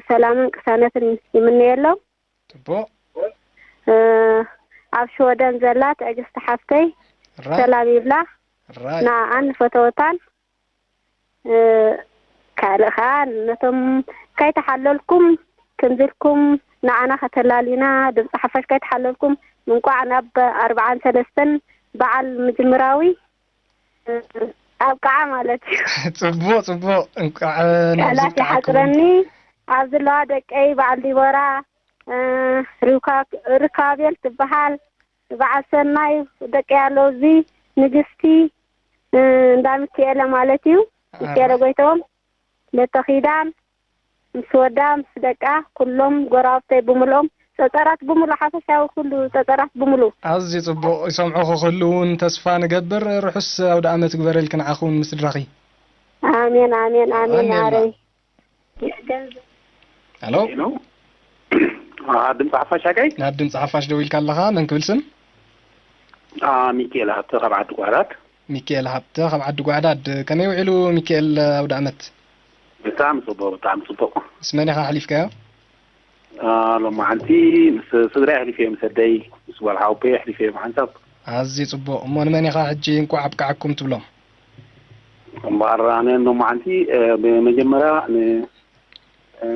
ሰላምን ቅሳነትን ይምነየሎም። ጽቡቕ። እ፣ ኣብ ሽወደን ዘላ ትዕግስቲ ሓፍተይ፣ ሕራይ። ሰላም ይብላ። ሕራይ። ንኣኣን ንፈተወታን። እ፣ ካልእ ኸኣ ነቶም ከይተሓለልኩም፣ ከምዚ ኢልኩም ንዓና ከተላልዩና፣ ድምፂ ሓፋሽ ከይተሓለልኩም፣ እንቋዕ ናብ ኣርብዓን ሰለስተን በዓል ምጅምራዊ፣ እ፣ ኣብቅዓ ማለት እዩ። ጽቡቕ፣ ጽቡቕ። እንቋዕ ናብዚ ቃላት ኣብቅዓኩም። ይሓጽረኒ። ኣብ ዘለዋ ደቀይ በዓል ዲቦራ፣ እ፣ ርካ-፣ ርካቤል ትበሃል። በዓል ሰናይ ደቀይ ኣለዉ፣ እዚ ንግስቲ፣ እ፣ እንዳ ሚካኤለ ማለት እዩ። ሚካኤለ ኣረ። ጎይትኦም፣ ለተ ኪዳን፣ ምስ ወዳ፣ ምስ ደቃ፣ ኩሎም ጎረባብተይ ብምልኦም፣ ጸጸራት ብምሉእ፣ ሓፈሻዊ ኩሉ ጸጸራት ብምሉእ። ኣዝዩ ጽቡቕ፣ ይሰምዑኺ ክህልዉ እውን ተስፋ ንገብር። ርሑስ ኣውደ ዓመት ይግበረልኪ ንዓኺ እውን ምስ ስድራኺ። ኣሜን፣ ኣሜን፣ ኣሜን፣ ኣሜን። ኣረይ። ሄሎ። ሄሎ። ኣ፣ ድምፂ ሓፋሽ ሓቀይ? ናብ ድምፂ ሓፋሽ ደዊልካ ኣለኻ። መን ክብል ስም? ኣ፣ ሚካኤል ሃብተ ካብ ዓዲ ጓዕዳድ። ሚካኤል ሃብተ ካብ ዓዲ ጓዕዳድ። ከመይ ውዒሉ ሚካኤል ኣውደ ዓመት? ብጣዕሚ ጽቡቕ፣ ብጣዕሚ ጽቡቕ። ምስ መን ኢኻ ኣሕሊፍካዮ? ኣ፣ ሎማዓንቲ ምስ ስድራይ ኣሕሊፈዮ፣ ምስ ኣደይ፣ ምስ ጓል ሓወቦይ ኣሕሊፈዮ ብሓንሳብ። ኣዝዩ ጽቡቕ። እሞ ንመን ኢኻ ሕጂ እንቋዕ ኣብቅዓኩም ትብሎም? እምበኣር ኣነ ሎማዓንቲ፣ እ፣ ብመጀመርያ ን-፣ እ፣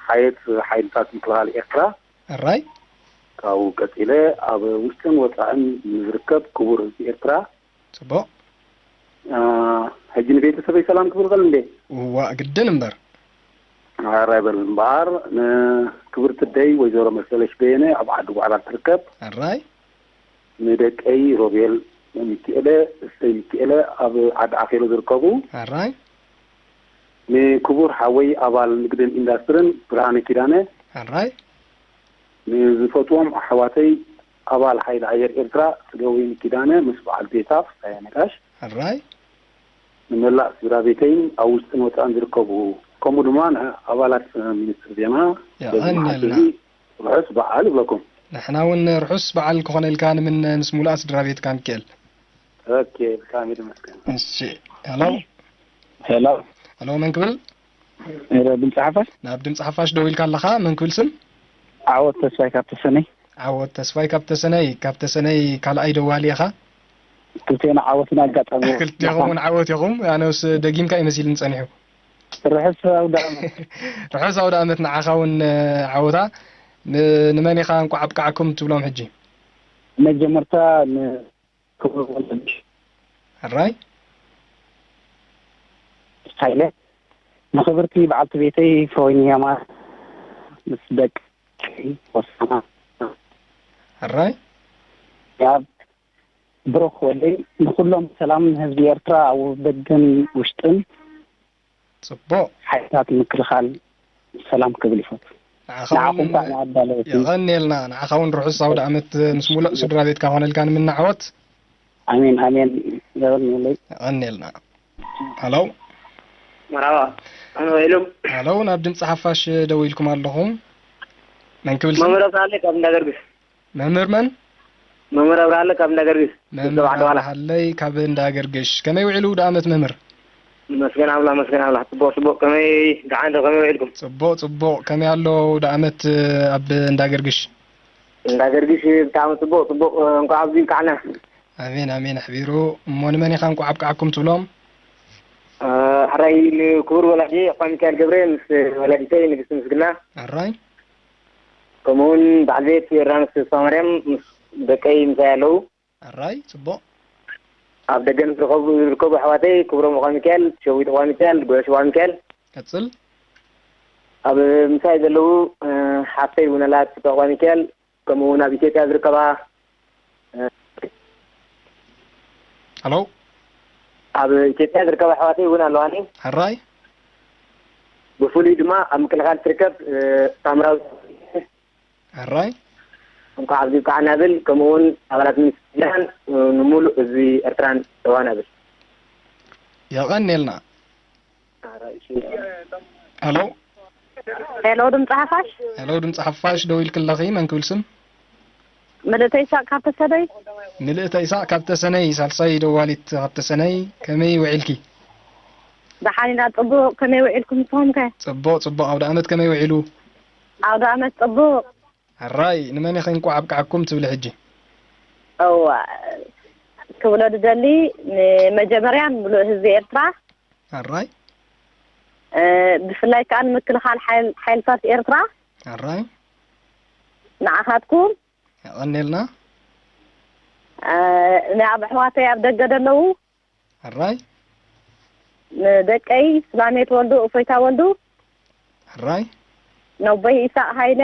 ሓየት ሓይልታት ምክልኻል ኤርትራ፣ ሕራይ። ካብኡ ቀጺለ ኣብ ውሽጥን ወጻእን ንዝርከብ ክቡር ህዝቢ ኤርትራ። ጽቡቕ። እ፣ ሕጂ ንቤተሰበይ ሰላም ክብል ከል እንዴ? እዋእ፣ ግድን እምበር። ሕራይ በል እምበኣር፣ ንክብርቲ ኣደይ ወይዘሮ መሰለሽ በየነ ኣብ ዓዲ ጓዕዳድ ትርከብ። ሕራይ። ንደቀይ ሮቤል፣ ሚኪኤለ፣ እሰይ ሚኪኤለ ኣብ ዓዲ ዓኼሎ ዝርከቡ። ሕራይ። ንክቡር ሓወይ ኣባል ንግድን ኢንዳስትርን ብርሃነ ኪዳነ። ሕራይ። ንዝፈትዎም ኣሕዋተይ ኣባል ሓይሊ ኣየር ኤርትራ ጽገወይኒ ኪዳነ ምስ በዓል ቤታ ፍስሃየ ነጋሽ። ሕራይ። ንመላእ ስድራ ቤተይን ኣብ ውሽጥን ወጻእን ዝርከቡ፣ ከምኡ ድማ ንኣባላት ሚኒስትሪ ዜና በዚ መዓልቲ የቐንየልና። እዚ ርሑስ በዓል ይብለኩም። ንሕና እውን ርሑስ በዓል ክኾነልካ ንምነ ምስ ሙሉኣ ስድራ ቤትካ ሚካኤል። ኦኬ፣ ብጣዕሚ ይመስገን። እሺ፣ ሄሎ። ሄሎ። ሄሎ፣ መን ክብል? ሄሎ፣ ድምፂ ሓፋሽ? ናብ ድምፂ ሓፋሽ ደዊልካ ኣለኻ፣ መን ክብል ስም? ዓወት ተስፋይ ካብ ተሰነይ። ዓወት ተስፋይ ካብ ተሰነይ። ካብ ተሰነይ ካልኣይ ደዋሊ ኢኻ? ክልቴና ዓወትና ኣጋጣሚ። ክልቴኹም እውን ዓወት ኢኹም። ኣነስ ደጊምካ እዩ መሲልኒ ጸኒሑ። ርሑስ ኣውደ ዓመት። ርሑስ ኣውደ ዓመት ንዓኻ እውን፣ ዓወታ። ን-፣ ንመን ኢኻ እንቋዕ ኣብቅዓኩም ትብሎም ሕጂ? መጀመርታ ንክቡር ወለዲ ሕራይ። ሃይለ፣ ንኽብርቲ በዓልቲ ቤተይ ፍሮይኒ ያማ ምስ ደቂ ወሳና ሕራይ። ያብ ብሩኽ ወደይ፣ ንኹሎም ሰላም ንህዝቢ ኤርትራ ኣብ ደገን ውሽጥን። ጽቡቕ። ሓይልታት ምክልኻል ሰላም ክብል ይፈቱ። ንዓኻ ንዓኹም እውን ከዓ ንኣዳለወቲ። የቐንየልና። ንዓኻ እውን ርሑስ ኣውደ ዓመት ምስ ሙሉእ ስድራ ቤትካ ኾነልካ ንምናዕወት። ኣሜን፣ ኣሜን። የቐንየለይ። የቐንየልና። ሃሎ። መርሓባ። ኣነ ውዒሉ። ሃሎ፣ ናብ ድምፂ ሓፋሽ ደዊልኩም ኣለኹም። መን ክብል ስም? መምህር ኣብርሃለይ ካብ እንዳገርግሽ። መምህር መን? መምህር ኣብርሃለይ ካብ እንዳገርግሽ። መምህር ሰብዓ ደዋላ። ኣብርሃለይ ካብ እንዳገርግሽ። ከመይ ውዒሉ ውደ ዓመት መምህር? መስገን ኣምላኽ፣ መስገን ኣምላኽ። ጽቡቕ፣ ጽቡቕ። ከመይ ደሓን ዶ? ከመይ ውዒልኩም? ጽቡቕ፣ ጽቡቕ። ከመይ ኣሎ ውደ ዓመት ኣብ እንዳገርግሽ? እንዳገርግሽ ብጣዕሚ ጽቡቕ፣ ጽቡቕ። እንኳዕ ኣብዚ በቃዕና። ኣሜን፣ ኣሜን። ኣሕቢሩ። እሞ ንመን ኢኻ እንቋዕ ኣብቃዓኩም ትብሎም? እ፣ ሕራይ ንክቡር ወላዲየ ኣባ ሚካኤል ገብረ ምስ ወላዲተይ ንግስቲ ምስግና። ሕራይ። ከምኡ እውን በዓል ቤት ዮርዳኖስ ተስፋማርያም ምስ ደቀይ ምሳይ ኣለዉ። ሕራይ፣ ጽቡቕ። ኣብ ደገ ምስ ዝርከቡ፣ ዝርከቡ ኣሕዋተይ ክብሮም ኣባ ሚካኤል፣ ሸዊት ኣባ ሚካኤል፣ ጉዕሽ ኣባ ሚካኤል። ቀጽል። ኣብ ምሳይ ዘለዉ፣ እ፣ ሓፍተይ ውነላት ኣባ ሚካኤል፣ ከምኡ እውን ኣብ ኢትዮጵያ ዝርከባ፣ እ፣ ሃሎ። ኣብ ኢትዮጵያ ዝርከባ ኣሕዋተይ እውን ኣለዋኒ። ሕራይ። ብፍሉይ ድማ ኣብ ምክልኻል ትርከብ፣ እ፣ ሳምራዊት። ሕራይ። እንኳዕ ኣብዚ በቃዕና እብል፣ ከምኡ እውን ኣባላት ሚኒስትሪ ዜናን፣ እ፣ ንሙሉእ ህዝቢ ኤርትራን እዋን እብል። የቐንየልና። ሄሎ። ሄሎ፣ ድምፂ ሓፋሽ። ሄሎ፣ ድምፂ ሓፋሽ ደዊልኪ ኣለኺ፣ መን ክብል ስም? ምልእተ ይስሐቅ ካብ ተሰነይ። ምልእተ ይስሐቅ ካብ ተሰነይ፣ ሳልሳይ ደዋሊት ካብ ተሰነይ። ከመይ ውዒልኪ? ደሓን ኢና፣ ጽቡቕ። ከመይ ውዒልኩም ንስኹም ከ? ጽቡቕ፣ ጽቡቕ። ኣውደ ዓመት ከመይ ውዒሉ? ኣውደ ዓመት ጽቡቕ። ሕራይ፣ ንመን ኢኺ እንቋዕ ኣብቅዓኩም ትብሊ ሕጂ? እዋ፣ ክብሎ ዝደሊ፣ ንመጀመርያ ንምሉእ ህዝቢ ኤርትራ። ሕራይ። እ፣ ብፍላይ ከኣ ንምክልኻል ሓይል-፣ ሓይልታት ኤርትራ። ሕራይ። ንዓኻትኩም። የቐንየልና። እ፣ ንኣብ ኣሕዋተይ ኣብ ደገ ዘለዉ። ሕራይ። ንደቀይ ስላሜት ወልዱ፣ እፎይታ ወልዱ። ሕራይ። ነቦይ ኢሳቅ ሃይለ።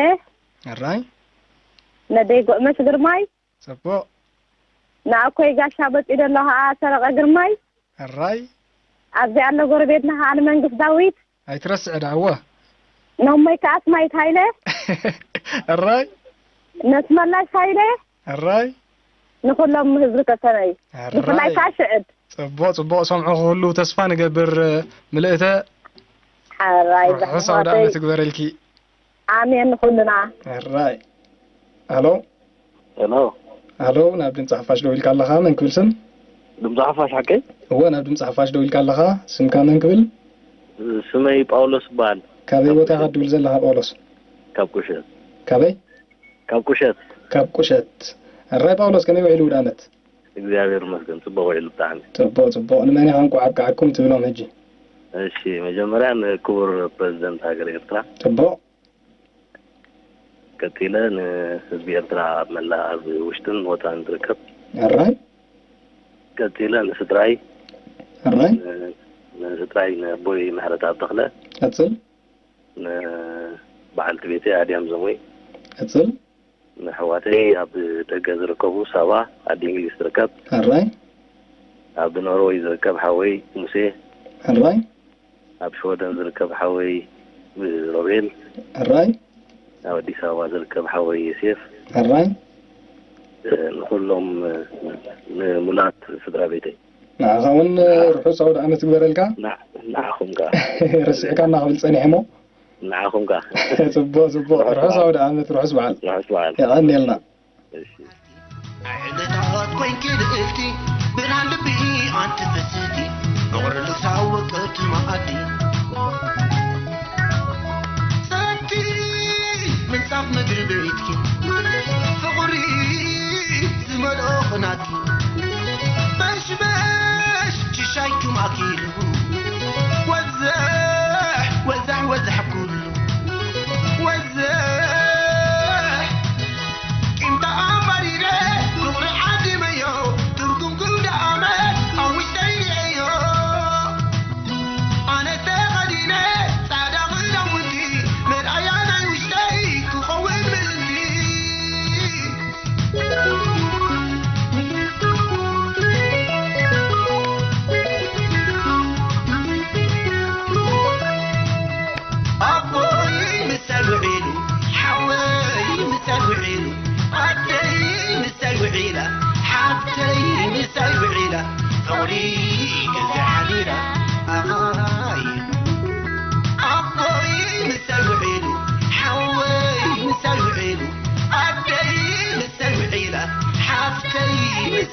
ሕራይ። ነደይ ጉዕመሽ ግርማይ። ጽቡቕ። ንኣኮይ ጋሻ በጺ ዘሎ ኸኣ ሰረቐ ግርማይ። ሕራይ። ኣብዚ ኣሎ ጎረቤትና ኸኣ ንመንግስ ዳዊት። ኣይትረስዕ ደኣ፣ እወ። ነሞይ ከኣ ኣስማይት ሃይለ። ሕራይ። ነስመላሽ ሃይለ። ሕራይ። ንኹሎም ህዝቢ ተሰነይ። ሕራይ። ብፍላይ ከኣ ሽዕብ። ጽቡቕ፣ ጽቡቕ። ሰምዑ ክህሉ ተስፋ ንገብር፣ ምልእተ። ሕራይ፣ ርሑስ ኣውደ ዓመት ይግበረልኪ። ኣሜን ንኹልና። ሕራይ። ሃሎ። ሄሎ። ሃሎ፣ ናብ ድምፂ ሓፋሽ ደዊልካ ኣለኻ። መን ክብል ስም? ድምፂ ሓፋሽ ሓቀይ? እወ፣ ናብ ድምፂ ሓፋሽ ደዊልካ ኣለኻ። ስምካ መን ክብል? ስመይ ጳውሎስ ይበሃል። ካበይ ካብ ቦታ ኢኻ ቁሸት። ትድውል ዘለኻ ጳውሎስ? ካብ ቁሸት። ካበይ? ካብ ቁሸት። ካብ ቁሸት። ሕራይ ጳውሎስ፣ ከመይ ውዒሉ ውደ ዓመት? እግዚኣብሔር ይመስገን፣ ጽቡቕ ውዒሉ ብጣዕሚ። ጽቡቕ፣ ጽቡቕ። ንመን ኢኻ እንቋዕ ኣብቅዓኩም ትብሎም ሕጂ? እሺ፣ መጀመርያ ንክቡር ፕረዚደንት ሃገር ኤርትራ። ጽቡቕ። ቀጺለ ንህዝቢ ኤርትራ ኣብ መላእ ኣብ ውሽጥን ወጻእን ዝርከብ። ሕራይ። ቀጺለ ንስድራይ። ሕራይ። ን-፣ ንስድራይ ንኣቦይ ምሕረተኣብ ተኽለ። ቀጽል። ንበዓልቲ ቤተይ ኣድያም ዘሙይ። ቀጽል። ንኣሕዋተይ ኣብ ደገ ዝርከቡ፣ ሳባ ዓዲ እንግሊዝ ትርከብ። ሕራይ። ኣብ ኖርወይ ዝርከብ ሓወይ ሙሴ። ሕራይ። ኣብ ሽወደን ዝርከብ ሓወይ ሮቤል። ሕራይ። ኣብ ኣዲስ ኣበባ ዝርከብ ሓወይ ዮሴፍ። ሕራይ። እ፣ ንኹሎም፣ እ፣ ንሙላት ስድራ ቤተይ። ንዓኻ እውን ርሑስ ኣውደ ዓመት ይግበረልካ። ንዓ-፣ ንዓኹም ከኣ። ረሲዕካና ክብል ጸኒሐ እሞ። ንዓኹም ከኣ። ጽቡቕ፣ ጽቡቕ። ርሑስ ርሑስ በዓል። ኣውደ ዓመት፣ ርሑስ በዓል። ርሑስ በዓል። የቐንየልና። እሺ። ዕለታት ኮይንኪ ልእልቲ፣ ብርሃን ልቢ ኣንቲ ፍስቲ፣ ፍቕሪ ልሳው ቅርቲ መኣዲ። ሰቲ ምንጻፍ ምድሪ ቤትኪ፣ ፍቕሪ ዝመልኦ ቕናትኪ። በሽበሽ ሽሻይኩም ኣኪሉ፣ ወዘሕ፣ ወዘሕ፣ ወዘሕ ኩሉ። ወዘሕ፣ ቂም ተኣማሪረ፣ ፍቕሪ ዓዲመዮ፣ ትርጉም ጉንዲ ኣመት ኣብ ውሽጠይ ርእየዮ። ኣነ ተኸዲነ ጻዕዳ ክዳውንቲ፣ መርኣያ ናይ ውሽጠይ ክኸውን ምእንቲ።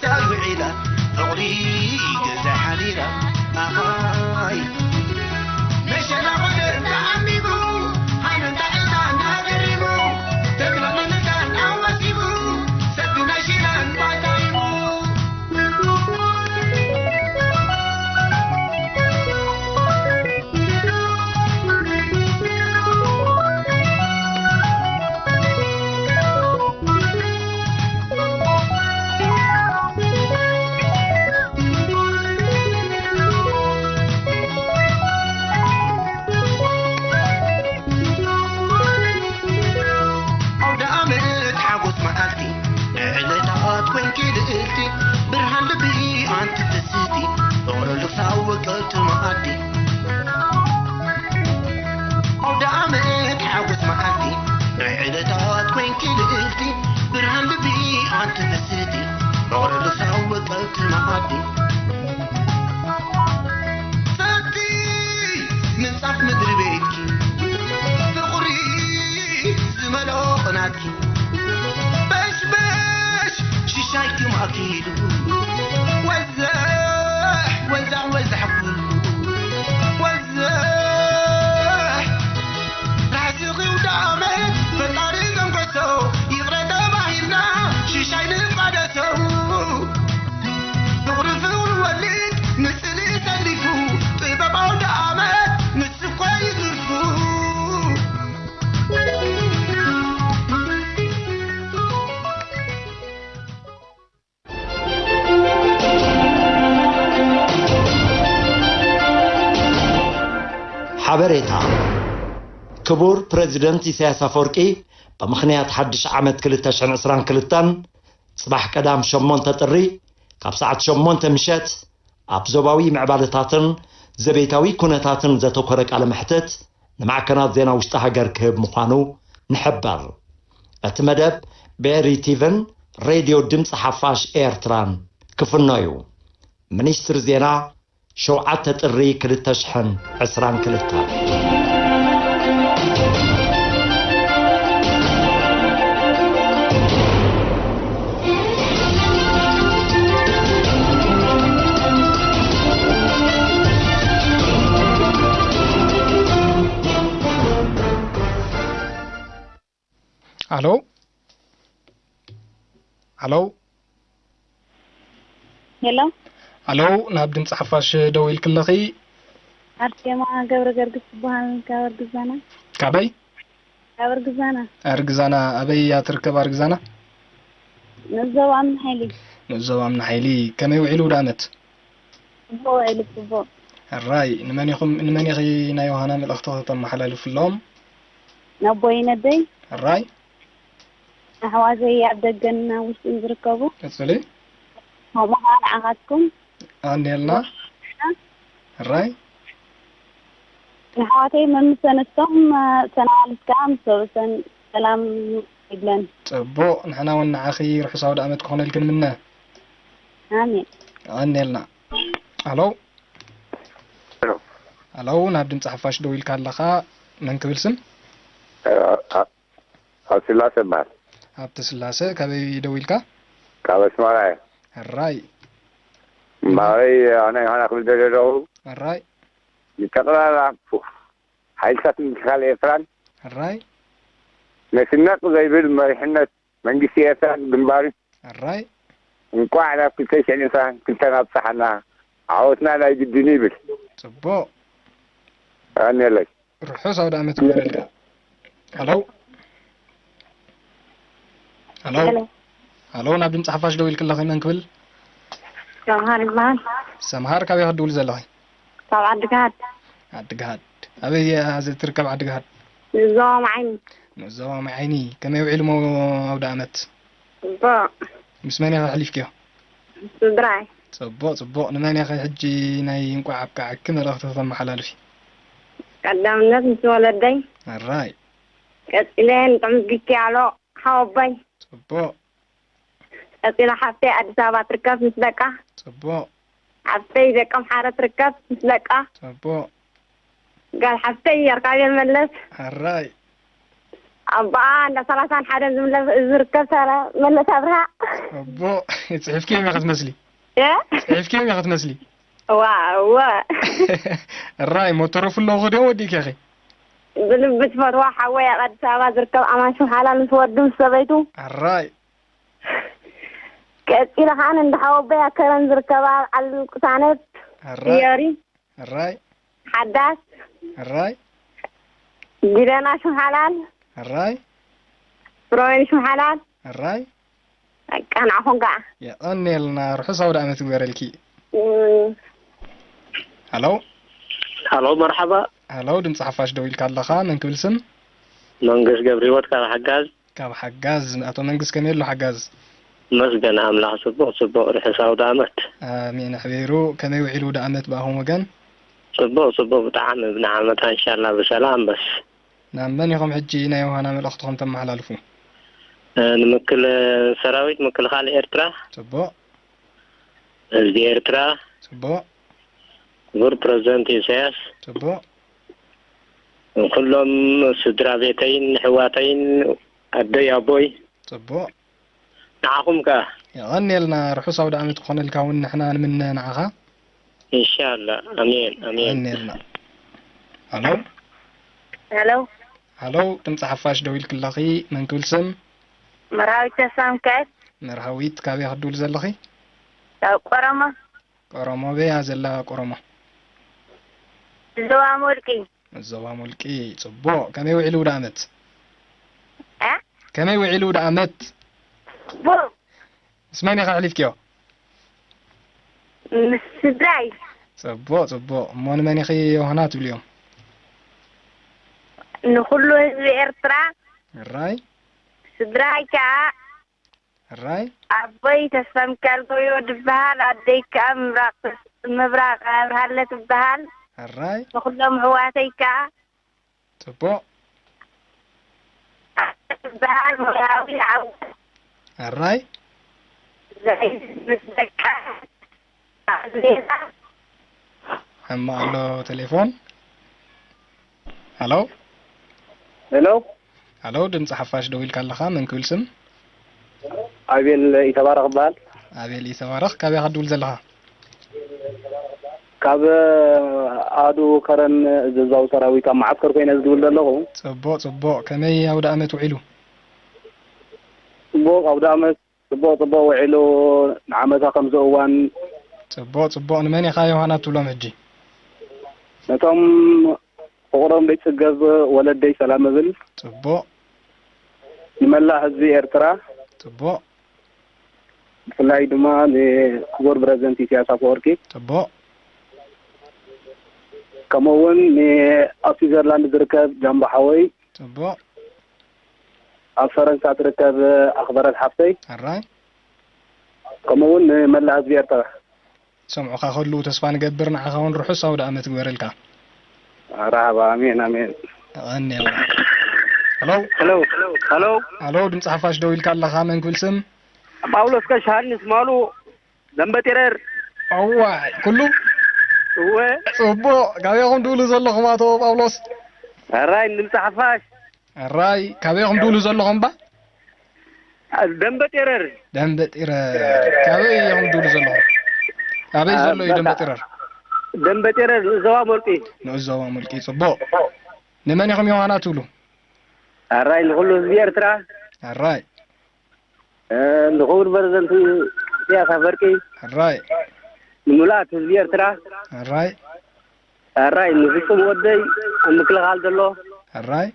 ዳይ ውዒላ ፍቕሪ ገዛ ሓዲራ ኣይ መሸላ ኾደር ተዓሚሙ ሃይመንታ ዕጣን ኣገሪሙ ተግላ መንታን ኣዋሲቡ ሰብ ናይ ሽላን ባታይሙ ኣውደ ዓመት ሓጎስ መዓልቲ ዕለታት ኮንኪ ልእልቲ ብርሃን ልቢ ኣንቲ ትስቲ ፍቕሪ ልሳው ወቀብቲ መኣዲ ኣውደ ዓመት ሓጎስ መዓልቲ ናይ ዕለታት ኮንኪ ልእልቲ ብርሃን ልቢ ኣንቲ ትስቲ ፍቕሪ ልሳው ወቀብቲ መኣዲ ሰቲ ምንጻፍ ምድሪ ቤትኪ ፍቕሪ ዝመልኦ ቅናትኪ በሽበሽ ሽሻይኪ ማእኪሉ ወዘሕ ወዛሕ ወዛሕ ኩሉ ወዘሕ ራሕስኺ ውዳመት ፈጣሪ ዘንጎሶ ይቕረ ተባሂልና ሽሻይ ንፋደሰው ፍቕሪ ፍቕሪ ወሊድ ንስሊ ሰሊፉ ጥበብ ኣውደ ዓመት ንሱ እኮ እዩ ትርፉ ሓበሬታ። ክቡር ፕረዚደንት ኢሳያስ ኣፈወርቂ፣ ብምኽንያት ሓድሽ ዓመት ክልተ ሽሕን ዕስራን ክልተን፣ ጽባሕ ቀዳም ሸሞንተ ጥሪ፣ ካብ ሰዓት ሸሞንተ ምሸት፣ ኣብ ዞባዊ ምዕባለታትን ዘቤታዊ ኩነታትን ዘተኮረ ቃለ መሕትት ንማዕከናት ዜና ውሽጢ ሃገር ክህብ ምዃኑ ንሕበር። እቲ መደብ ብኤሪ ቲቪን ሬድዮ ድምፂ ሓፋሽ ኤርትራን ክፍኖ እዩ። ሚኒስትሪ ዜና፣ ሸውዓተ ጥሪ ክልተ ሽሕን ዕስራን ክልተን። ኣሎ? ኣሎ? ሄሎ? ኣሎ፣ ናብ ድምፂ ሓፋሽ ደው ኢልክለኺ። ኣርሴማ ገብረ ገርግስ ትበሃል፣ ካብ ኣርግዛና። ካበይ? ካብ ኣርግዛና። ኣርግዛና፣ ኣበይ እያ ትርከብ ኣርግዛና? ንዞባ ኣምኒ ሓይሊ። ንዞባ ኣምኒ ሓይሊ። ከመይ ውዒሉ ውደ ኣመት? ጽቡቕ ውዒሉ፣ ጽቡቕ። ሕራይ፣ ንመን ኢኹም፣ ንመን ኢኺ ናይ ዮሃና መልእኽቲ ከተመሓላልፍሎም? ነቦይ ነደይ። ሕራይ። ኣሕዋተይ ኣብ ደገን ኣብ ውሽጥን ዝርከቡ። ቀጽሊ። ከምኡ ኸኣ ንዓኻትኩም። ኣንየልና። ሕራይ። ንኣሕዋተይ መምሰ ነስቶም፣ ሰናዋልት ከኣ ምስ ሰብእሰን ሰላም ይብለን። ጽቡቕ፣ ንሕና እውን ንዓኺ ርሑስ ኣውደ ኣመት ክኾነልኪ ንምነ። ኣሜን። ኣንየልና። ኣሎ? ኣሎ? ኣሎ፣ ናብ ድምፂ ሓፋሽ ደው ኢልካ ኣለኻ። መን ክብል ስም? ኣ-፣ ኣ-፣ ሃብተስላሰ እበሃል። ሃብተስላሰ፣ ካበይ ደው ኢልካ? ካብ ኣስመራ እየ። ሕራይ። እምበኣረይ፣ ኣነ ዮሃና ክብል ደልየ ኣለኹ። ሕራይ። ንጠቕላላ ሓይልታት ምክልኻል ኤርትራን ሕራይ። ነቲ ነቕ ዘይብል መሪሕነት መንግስቲ ኤርትራን ግንባርን ሕራይ። እንቋዕ ናብ ክልተ ሽሕን ዕስራን ክልተን ኣብጽሓና። ዓወትና ናይ ግድን እዩ ይብል። ጽቡቕ። የቐንየለይ። ርሑስ ኣውደ ኣመት ይግበረልካ። ሃሎ? ሃሎ? ሃሎ? ሃሎ፣ ናብ ድምፂ ሓፋሽ ደው ኢልክለኺ መን ክብል? ሰምሃር ይበሃል። ሰምሃር፣ ካበይ ክትድውሊ ዘለኺ? ካብ ዓዲግሃድ። ዓዲግሃድ። ኣበይ እያ ትርከብ ዓዲግሃድ? ንዞባ መዓይኒ። ንዞባ መዓይኒ። ከመይ ውዒሉ እሞ ኣውደ ኣመት? ጽቡቕ። ምስ መን ኢኺ ኣሕሊፍክዮ? ስድራይ። ጽቡቕ፣ ጽቡቕ። ንመን ኢኺ ሕጂ ናይ እንቋዕ ኣብቅዓኪ መልእኽቲ ከተመሓላልፊ? ቀዳምነት ምስ ወለደይ። ሕራይ። ቀጺለ ንጥዑም ዝግኪ ኣሎ ሓወቦይ። ጽቡቕ። ቀጺላ ሓፍተይ ኣዲስ ኣበባ ትርከብ ምስ ደቃ። ጽቡቕ። ሓፍተይ ደቀምሓረ ትርከብ ምስ ደቃ። ጽቡቕ። ጋል ሓፍተይ ኣርካብየ መለስ። ሕራይ። ኣቦኣ እንዳ ሰላሳን ሓደን ዝምለ-፣ ዝርከብ ሰረ-፣ መለስ ኣብርሃ። ኣቦ፣ ጽሒፍክዮም ኢኻ ትመስሊ። እ? ጽሒፍክዮም ኢኻ ትመስሊ። እዋ፣ እወ። እራይ፣ ሞተረፉ ኣለዉ ክድዮም ወዲእኪ ኢኺ? ብልቢ ትፈትዋ ሓወይ ኣብ ኣዲስ ኣበባ ዝርከብ ኣማን ሽም ሓላል ምስ ወዱ ምስ ሰበይቱ። ኣራይ። ቀጺለ ከኣ እንዳ ሓወቦይ ኣብ ከረን ዝርከባ በዓል ቅሳነት ኣራይ። ፍዮሪ። ኣራይ። ሓዳስ። ኣራይ። ጊደና ሽም ሓላል። ኣራይ። ፍሮይን ሽም ሓላል። ኣራይ። በቃ ንዓኹም ከኣ። የቐንየልና፣ ርሑስ ኣውደ ዓመት ይግበረልኪ። እም። ሃሎ። ሃሎ፣ መርሓባ። ሃሎ፣ ድምፂ ሓፋሽ ደው ኢልካ ኣለኻ። መን ክብል ስም? መንግስ ገብረህይወት ካብ ሓጋዝ። ካብ ሓጋዝ። ኣቶ መንግስ ከመይ ኣሎ ሓጋዝ? መስገን ኣምላኽ፣ ጽቡቕ፣ ጽቡቕ፣ ርሑስ ኣውደ ዓመት። ኣሜን ኣሕቢሩ። ከመይ ውዒሉ ኣውደ ዓመት ብኣኹም ወገን? ጽቡቕ፣ ጽቡቕ፣ ብጣዕሚ ብንዓመታ እንሻላ ብሰላም በስ። ናብ መን ኢኹም ሕጂ ናይ ዮሃና መልእኽትኹም ተመሓላልፉ? እ፣ ንምክል-፣ ሰራዊት ምክልኻል ኤርትራ፣ ጽቡቕ። ህዝቢ ኤርትራ፣ ጽቡቕ። ክቡር ፕረዚደንት ኢሳያስ፣ ጽቡቕ። ንኩሎም ስድራ ቤተይን ኣሕዋተይን፣ ኣደይ ኣቦይ፣ ጽቡቕ። ንዓኹም ከኣ። የቐንየልና፣ ርሑስ ኣውደ ዓመት ክኾነልካ እውን ንሕና ንምነ ንዓኻ። ኢንሻኣላ። ኣሜን፣ ኣሜን። የቐንየልና። ሃሎ። ሃሎ። ሃሎ፣ ድምፂ ሓፋሽ ደው ኢልኪ ኣለኺ። መን ክብል ስም? መርሃዊት ተስፋ ሚካኤል። መርሃዊት፣ ካበይ ክትድውሊ ዘለኺ? ካብ ቆረማ። ቆረሞ፣ ኣበይ እያ ዘላ ቆረሞ? ዞባ ሞልቂ። ዞባ ሞልቂ፣ ጽቡቕ። ከመይ ውዒሉ ኣውደ ዓመት? እ? ከመይ ውዒሉ ኣውደ ዓመት? ጽቡቕ። ምስ መን ኢኻ ኣሕሊፍክዮ? ምስ ስድራይ። ጽቡቕ፣ ጽቡቕ። እሞ ንመን ኢኺ ዮሃና ትብልዮም? ንኹሉ ህዝቢ ኤርትራ። ሕራይ። ስድራይ ከኣ ሕራይ። ኣቦይ ተስፋ ሚካኤል ገበዮ ድበሃል፣ ኣደይ ከኣ ምብራቕ፣ ምብራቕ ኣብርሃለ ትበሃል። ሕራይ። ንኹሎም ኣሕዋተይ ከኣ ጽቡቕ። ትበሃል ሞያዊ ዓወት። ሕራይ። ዘይ ምስ ደቃ ኣዝሜራ። ሕማቕ ኣሎ ቴሌፎን። ሃሎ። ሄሎ። ሃሎ፣ ድምፂ ሓፋሽ ደው ኢልካ ኣለኻ። መን ክብል ስም? ኣቤል ኢተባረኽ እበሃል። ኣቤል ኢተባረኽ፣ ካበይ ኢኻ ትድውል ዘለኻ? ካብ ኣሃዱ ከረን እዘዛዊ ሰራዊት ኣብ መዓስከር ኮይነ ዝድውል ዘለኹ። ጽቡቕ፣ ጽቡቕ። ከመይ ኣውደ ኣመት ውዒሉ? ጽቡቕ ኣውደ ኣመት፣ ጽቡቕ፣ ጽቡቕ ውዒሉ። ንዓመታ ከምዚ እዋን። ጽቡቕ፣ ጽቡቕ። ንመን ኢኻ ዮሃና ትብሎም ሕጂ? ነቶም ፍቕሮም ዘይጽገብ ወለደይ ሰላም እብል። ጽቡቕ። ንመላእ ህዝቢ ኤርትራ። ጽቡቕ። ብፍላይ ድማ ንክቡር ፕረዚደንት ኢሳያስ ኣፈወርቂ። ጽቡቕ። ከምኡ እውን ን-፣ ኣብ ስዊዘርላንድ ዝርከብ ጃምቦ ሓወይ። ጽቡቕ። ኣብ ፈረንሳ ትርከብ ኣኽበረት ሓፍተይ። ሕራይ። ከምኡ እውን ንመላእ ህዝቢ ኤርትራ። ሰምዑኻ ከለዉ ተስፋ ንገብር። ንዓኻ እውን ርሑስ ኣውደ ኣመት ይግበረልካ። መርሓባ፣ ኣሜን፣ ኣሜን። የቐንየልና። ሄሎ። ሄሎ። ሄሎ። ሄሎ፣ ድምፂ ሓፋሽ ደው ኢልካ ኣለኻ። መን ክብል ስም? ጳውሎስ ቀሺ ሃንስ ማሉ፣ ደንበጢረር። እዋይ፣ ኩሉ? እወ። ጽቡቕ። ካበይ ኢኹም ድውሉ ዘለኹም ኣቶ ጳውሎስ? ሕራይ፣ ድምፂ ሓፋሽ። ሕራይ፣ ካበይ ኢኹም ድውሉ ዘለኹም እባ? ደንበ ጤረር። ደንበ ጢረር። ካበይ ኢኹም ትብሉ ዘለኹም? ኣበይ ኣ፣ ዘሎ እዩ ደንበ በቃ። ጢረር? ደንበ ጤረር፣ ንኡስ ዞባ ሞልቂ። ንኡስ ዞባ ሞልቂ፣ ጽቡቕ። ንመን ኢኹም ዮሃና ትብሉ? ኣራይ ንኹሉ ህዝቢ ኤርትራ። ኣራይ። እ፣ ንኽቡር ፕረዚደንት ኢሳያስ ኣፈወርቂ። ኣራይ። ንምልኣት ህዝቢ ኤርትራ። ኣራይ። ኣራይ ንፍጹም ወደይ ኣብ ምክልኻል ዘሎ። ኣራይ።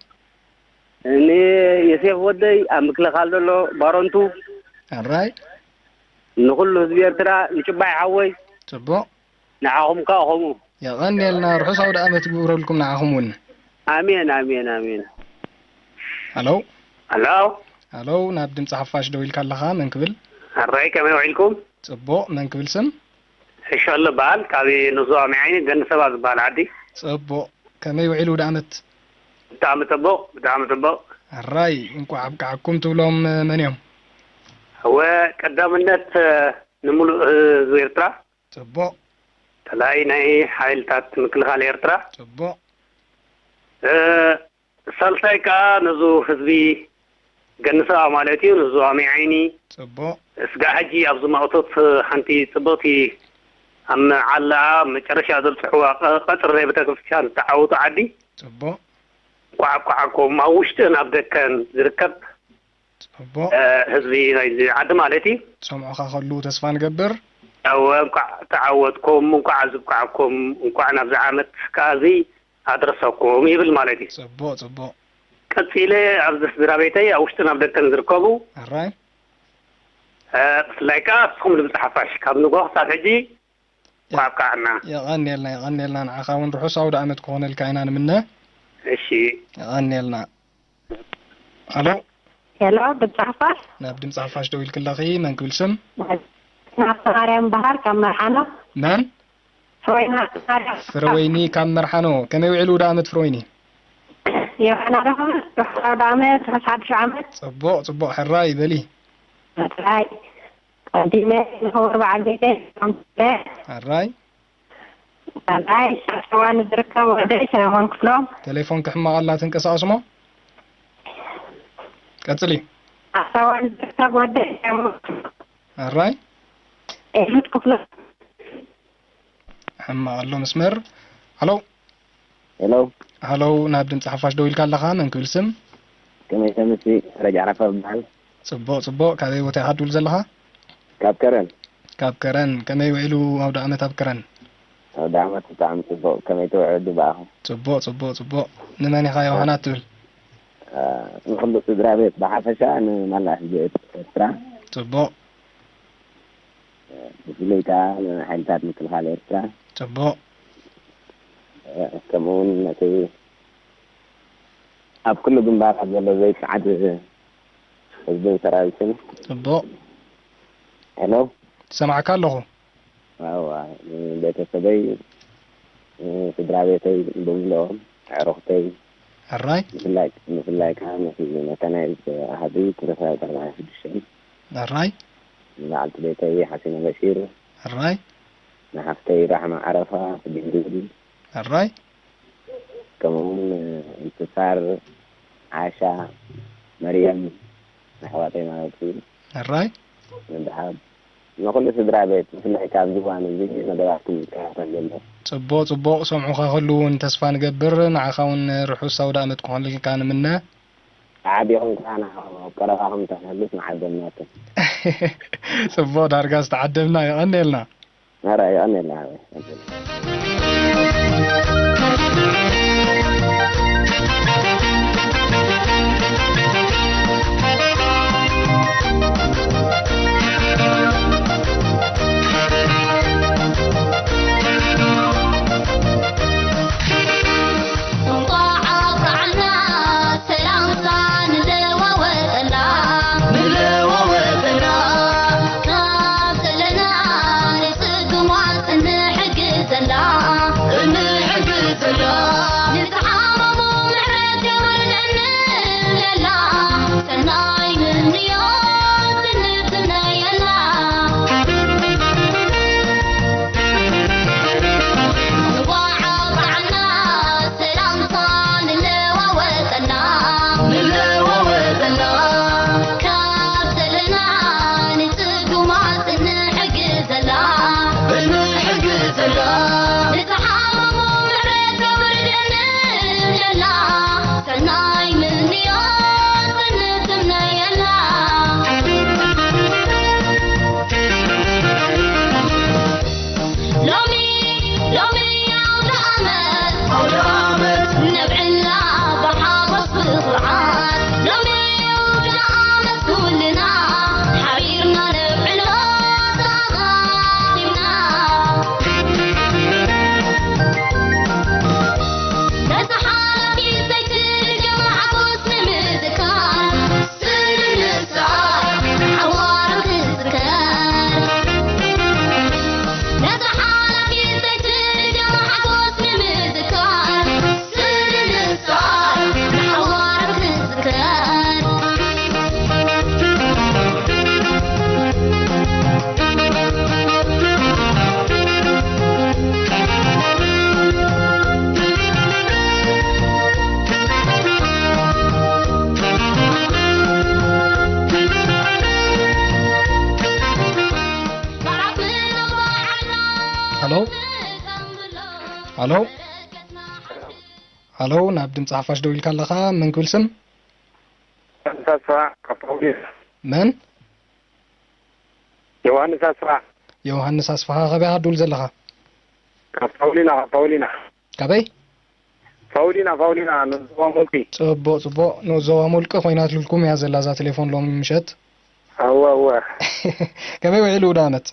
ንዮሴፍ ወደይ ኣብ ምክልኻል ዘሎ ባሮንቱ። ኣራይ። ንኹሉ ህዝቢ ኤርትራ፣ ንጭባይ ሓወይ። ጽቡቕ። ንዓኹም ከኣ ኸምኡ። የቐንየልና፣ ርሑስ ኣውደ ኣመት ይግበረልኩም ንዓኹም እውን። ኣሜን፣ ኣሜን፣ ኣሜን። ሃሎ። ሃሎ። ሃሎ፣ ናብ ድምጺ ሓፋሽ ደው ኢልካ ኣለኻ፣ መን ክብል? ኣራይ፣ ከመይ ውዒልኩም? ጽቡቕ፣ መን ክብል ስም? ሕሸሎ በሃል፣ ካብ ንዞባ መዓይኒ ገንሰባ ዝበሃል ዓዲ። ጽቡቕ። ከመይ ውዒሉ ኣውደ ኣመት? ብጣዕሚ ጽቡቕ፣ ብጣዕሚ ጽቡቕ። ኣራይ፣ እንቋዕ ኣብቅዓኩም ትብሎም መን እዮም? እወ፣ ቀዳምነት ንምሉእ ህዝቢ ኤርትራ። ጽቡቕ። ካልኣይ ናይ ሓይልታት ምክልኻል ኤርትራ። ጽቡቕ። እ፣ ሳልሳይ ከኣ ነዙ ህዝቢ ገንሰኣ ማለት እዩ፣ ነዙ ኣመይ ዓይኒ። ጽቡቕ። ስጋዕ ሕጂ ኣብ ዝማእቶት ሓንቲ ጽብቕቲ ኣብ መዓላ ኣብ መጨረሻ ዘብጽሕዋ ቀ-፣ ቀጽሪ ናይ ቤተክርስትያን ዝተዓወቱ ዓዲ። ጽቡቕ። እንቋዕ ኣብቅዓኩም። ኣብ ውሽጥን ኣብ ደገን ዝርከብ ጽቡቕ። እ፣ ህዝቢ ናይዚ ዓዲ ማለት እዩ። ሰምዑኻ ከሉ ተስፋ ንገብር። እወ፣ እንቋዕ ተዓወትኩም፣ እንቋዕ ዝብቃዕኩም፣ እንቋዕ ናብዚ ዓመት ከኣ እዚ ኣድረሰኩም ይብል ማለት እዩ። ጽቡቕ፣ ጽቡቕ። ቀጺለ ኣብዚ ስድራ ቤተይ ኣብ ውሽጥን ኣብ ደገን ዝርከቡ፣ ኣራይ። እ፣ ብፍላይ ከኣ ንስኹም ድምጺ ሓፋሽ ካብ ንግሆ ክሳብ ሕጂ የ-፣ እንቋዕ ኣብቅዓና። የቐንየልና፣ የቐንየልና። ንዓኻ እውን ርሑስ ኣውደ ዓመት ክኾነልካ ኢና ንምነ። እሺ። የቐንየልና። ሃሎ። ሄሎ፣ ድምፂ ሓፋሽ? ናብ ድምፂ ሓፋሽ ደው ኢልኪ ኣለኺ። መን ክብል ስም? ናብ ማርያም በሃር ካብ መርሓኖ። መን? ፍሮይና ማርያም። ፍረወይኒ ካብ መርሓኖ። ከመይ ውዒሉ ውዳ ኣመት ፍረወይኒ? የባና ዶ፣ ርሑስ ኣውደ ዓመት፣ ርሑስ ሓድሽ ዓመት። ጽቡቕ፣ ጽቡቕ፣ ሕራይ በሊ። ሕራይ። ቀዲመ ንኽቡር በዓል ቤተይ ሰላም ክብለ። ሕራይ። ሕራይ። ኣብ ሳዋ ንዝርከብ ወደይ ሰለሞን ክፍሎም። ቴሌፎን ክሕመቕ ኣላ፣ ትንቀሳቐስ እሞ። ቀጽሊ። ኣብ ሳዋ ንዝርከብ ወደይ ሰለሞን ክፍሎም። ሕራይ። ኤልሁድ ክፍሎም። ሕማቕ ኣሎ መስመር። ሃሎ። ሄሎ። ሃሎ፣ ናብ ድምፂ ሓፋሽ ደው ኢልካ ኣለኻ። መን ክብል ስም? ከመይ ሰምሲ? ፈረጅ ዓረፋ እበሃል። ጽቡቕ፣ ጽቡቕ። ካበይ ቦታ ኢኻ ትድውል ዘለኻ? ካብ ከረን። ካብ ከረን። ከመይ ውዒሉ ኣውደ ዓመት ኣብ ከረን? ኣውደ ዓመት ብጣዕሚ ጽቡቕ። ከመይ ትውዕሉ ብኣኹም? ጽቡቕ፣ ጽቡቕ፣ ጽቡቕ። ንመን ኢኻ ዮሃና ትብል? አ፣ ንኹሉ ስድራ ቤት ብሓፈሻ፣ ንመላእ ህዝቢ ኤርትራ። ጽቡቕ። ብፍሉይ ከኣ ንሓይልታት ምክልኻል ኤርትራ። ጽቡቕ። ከምኡ እውን ነቲ ኣብ ኩሉ ግንባራት ዘሎ ዘይጸዓድ ህዝብን ሰራዊትን። ጽቡቕ። ሄሎ። ይሰማዕካ ኣለኹ። ኣዋ፣ ንቤተሰበይ፣ ንስድራ ቤተይ ብምልኦም፣ ኣዕሩኽተይ፣ ሕራይ። ብፍላይ፣ ብፍላይ ከኣ ነቲ መካናይዝድ ኣሃዱ ክልተ ሰብዓን ሽዱሽተን። ሕራይ። ንበዓልቲ ቤተይ ሓሲና በሺር። ሕራይ። ንሓፍተይ ራሕማ ዓረፋ፣ ድንግል። ሕራይ። ከምኡውን እንትሳር፣ ዓሻ፣ መርየም፣ ኣሕዋተይ ማለት እዩ። ሕራይ። ንድሓር ንኹሉ ስድራ ቤት፣ ብፍላይ ካብ ዝዋን እዚ መደባትኩም ዝከታተል ዘሎ። ጽቡቕ፣ ጽቡቕ። ሰምዑኻ ከሉ እውን ተስፋ ንገብር። ንዓኻ እውን ርሑስ ኣውደ ኣመት ክኾንልካ ንምነ። ዓቢኹም ከኣ ንዓኹም ኣብ ቀረባኹም ተመልስ ንዓደምናኩም። ጽቡቕ፣ ዳርጋ ዝተዓደምና። የቐንየልና። ኧረ የቐንየልና ሓወይ። እንኳዕ ኣብቅዓና ሰላምታ ንለዋወጠላ፣ ንለዋወጠላ፣ ካብ ዘለና ንጽጉማት እንሕግዘላ። ሃሎ? ሃሎ፣ ናብ ድምፂ ሓፋሽ ደው ኢልካ ኣለኻ። መን ክብል ስም? ዮሃንስ ኣስፋ ካብ ፓውሊና። መን? ዮሃንስ ኣስፋ። ዮሃንስ ኣስፋሃ፣ ካበይ ኢኻ ትድውል ዘለኻ? ካብ ፓውሊና፣ ካብ ፓውሊና። ካበይ? ፓውሊና፣ ፓውሊና፣ ንዞባ ሙልቂ። ጽቡቕ፣ ጽቡቕ። ንዞባ ሙልቂ ኮይናትልኩም እያ ዘላ እዛ ቴሌፎን ሎሚ ምሸት። እወ፣ እወ። ከመይ ውዒሉ ውደ ኣመት?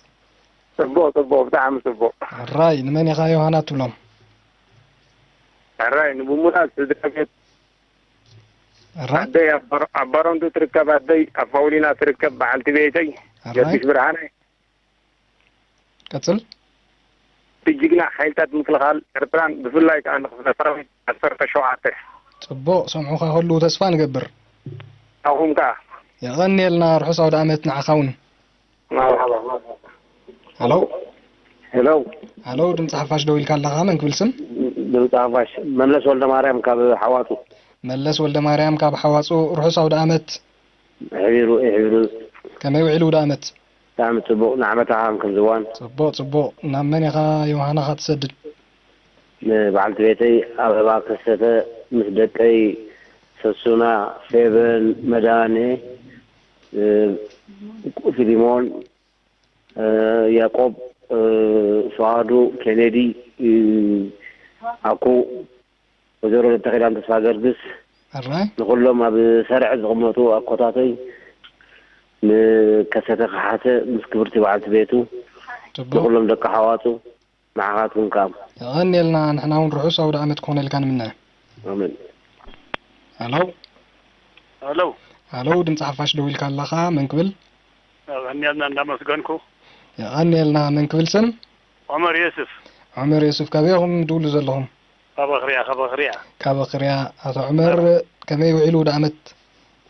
ጽቡቕ፣ ጽቡቕ፣ ብጣዕሚ ጽቡቕ። ሕራይ፣ ንመን ኢኻ ዮሃና ትብሎም? ሕራይ፣ ንብሙላት ስድራ ቤት። ሕራይ? ኣደይ ኣብ ባሮ-፣ ኣብ ባሮንቱ ትርከብ ኣደይ፣ ኣብ ፓውሊና ትርከብ በዓልቲ ቤተይ። ሕራይ? ገዲሽ ብርሃነ። ቀጽል። ብጅግና ሓይልታት ምክልኻል ኤርትራን ብፍላይ ከኣ ንክፍለ ሰራዊት ዓሰርተ ሸውዓተ። ጽቡቕ፣ ሰምዑኻ ከለዉ ተስፋ ንገብር። ናኹም ከኣ። የቐንየልና፣ ርሑስ ኣውደ ኣመት ንዓኻ እውን። መርሓባ፣ መርሓባ። ሃሎ? ሄሎ። ሃሎ፣ ድምፂ ሓፋሽ ደው ኢልካ ኣለኻ፣ መን ክብል ስም? ድምፂ ሓፋሽ፣ መለስ ወልደ ማርያም ካብ ሓዋጡ። መለስ ወልደ ማርያም ካብ ሓዋጹ፣ ርሑስ ኣውደ ኣመት። ይሕቢሩ፣ ይሕቢሩ። ከመይ ውዒሉ ኣውደ ኣመት? ብጣዕሚ ጽቡቕ፣ ንዓመታ ሃም ከም ዝዋን። ጽቡቕ፣ ጽቡቕ። ናብ መን ኢኻ ዮሃናኻ ትሰድድ? ንበዓልቲ ቤተይ ኣበባ ከሰተ ምስ ደቀይ ሰሱና፣ ፌቨን፣ መድሃኔ፣ እ፣ ፊሊሞን፣ እ፣ ያቆብ፣ እ፣ ፍቓዱ፣ ኬኔዲ፣ እ፣ ኣኩ፣ ወይዘሮ ተኺላን ተስፋ ገርግስ፣ ሕራይ? ንኹሎም ኣብ ሰርዕ ዝቕመጡ ኣኮታተይ፣ ንከሰተ ከሓተ ምስ ክብርቲ በዓልቲ ቤቱ፣ ጽቡቕ። ንኹሎም ደቂ ሓዋጡ፣ ንዓኻትኩም ከኣ። የቐንየልና፣ ንሕና እውን ርሑስ ኣውደ ኣመት ክኾነልካ ንምነ። ኣሜን። ሃሎ? ሃሎ? ሃሎ፣ ድምፂ ሓፋሽ ደው ኢልካ ኣለኻ፣ መን ክብል? የቐንየልና፣ እንዳመስገንኩ። የቐንየልና፣ መን ክብል ስም? ዑመር የሱፍ። ዑመር የሱፍ፣ ካበይ ኢኹም ትድውሉ ዘለኹም? ካብ ኣኽርያ፣ ካብ ኣኽርያ። ካብ ኣኽርያ። ኣቶ ዑመር፣ ከመይ ውዒሉ ውደ ኣመት?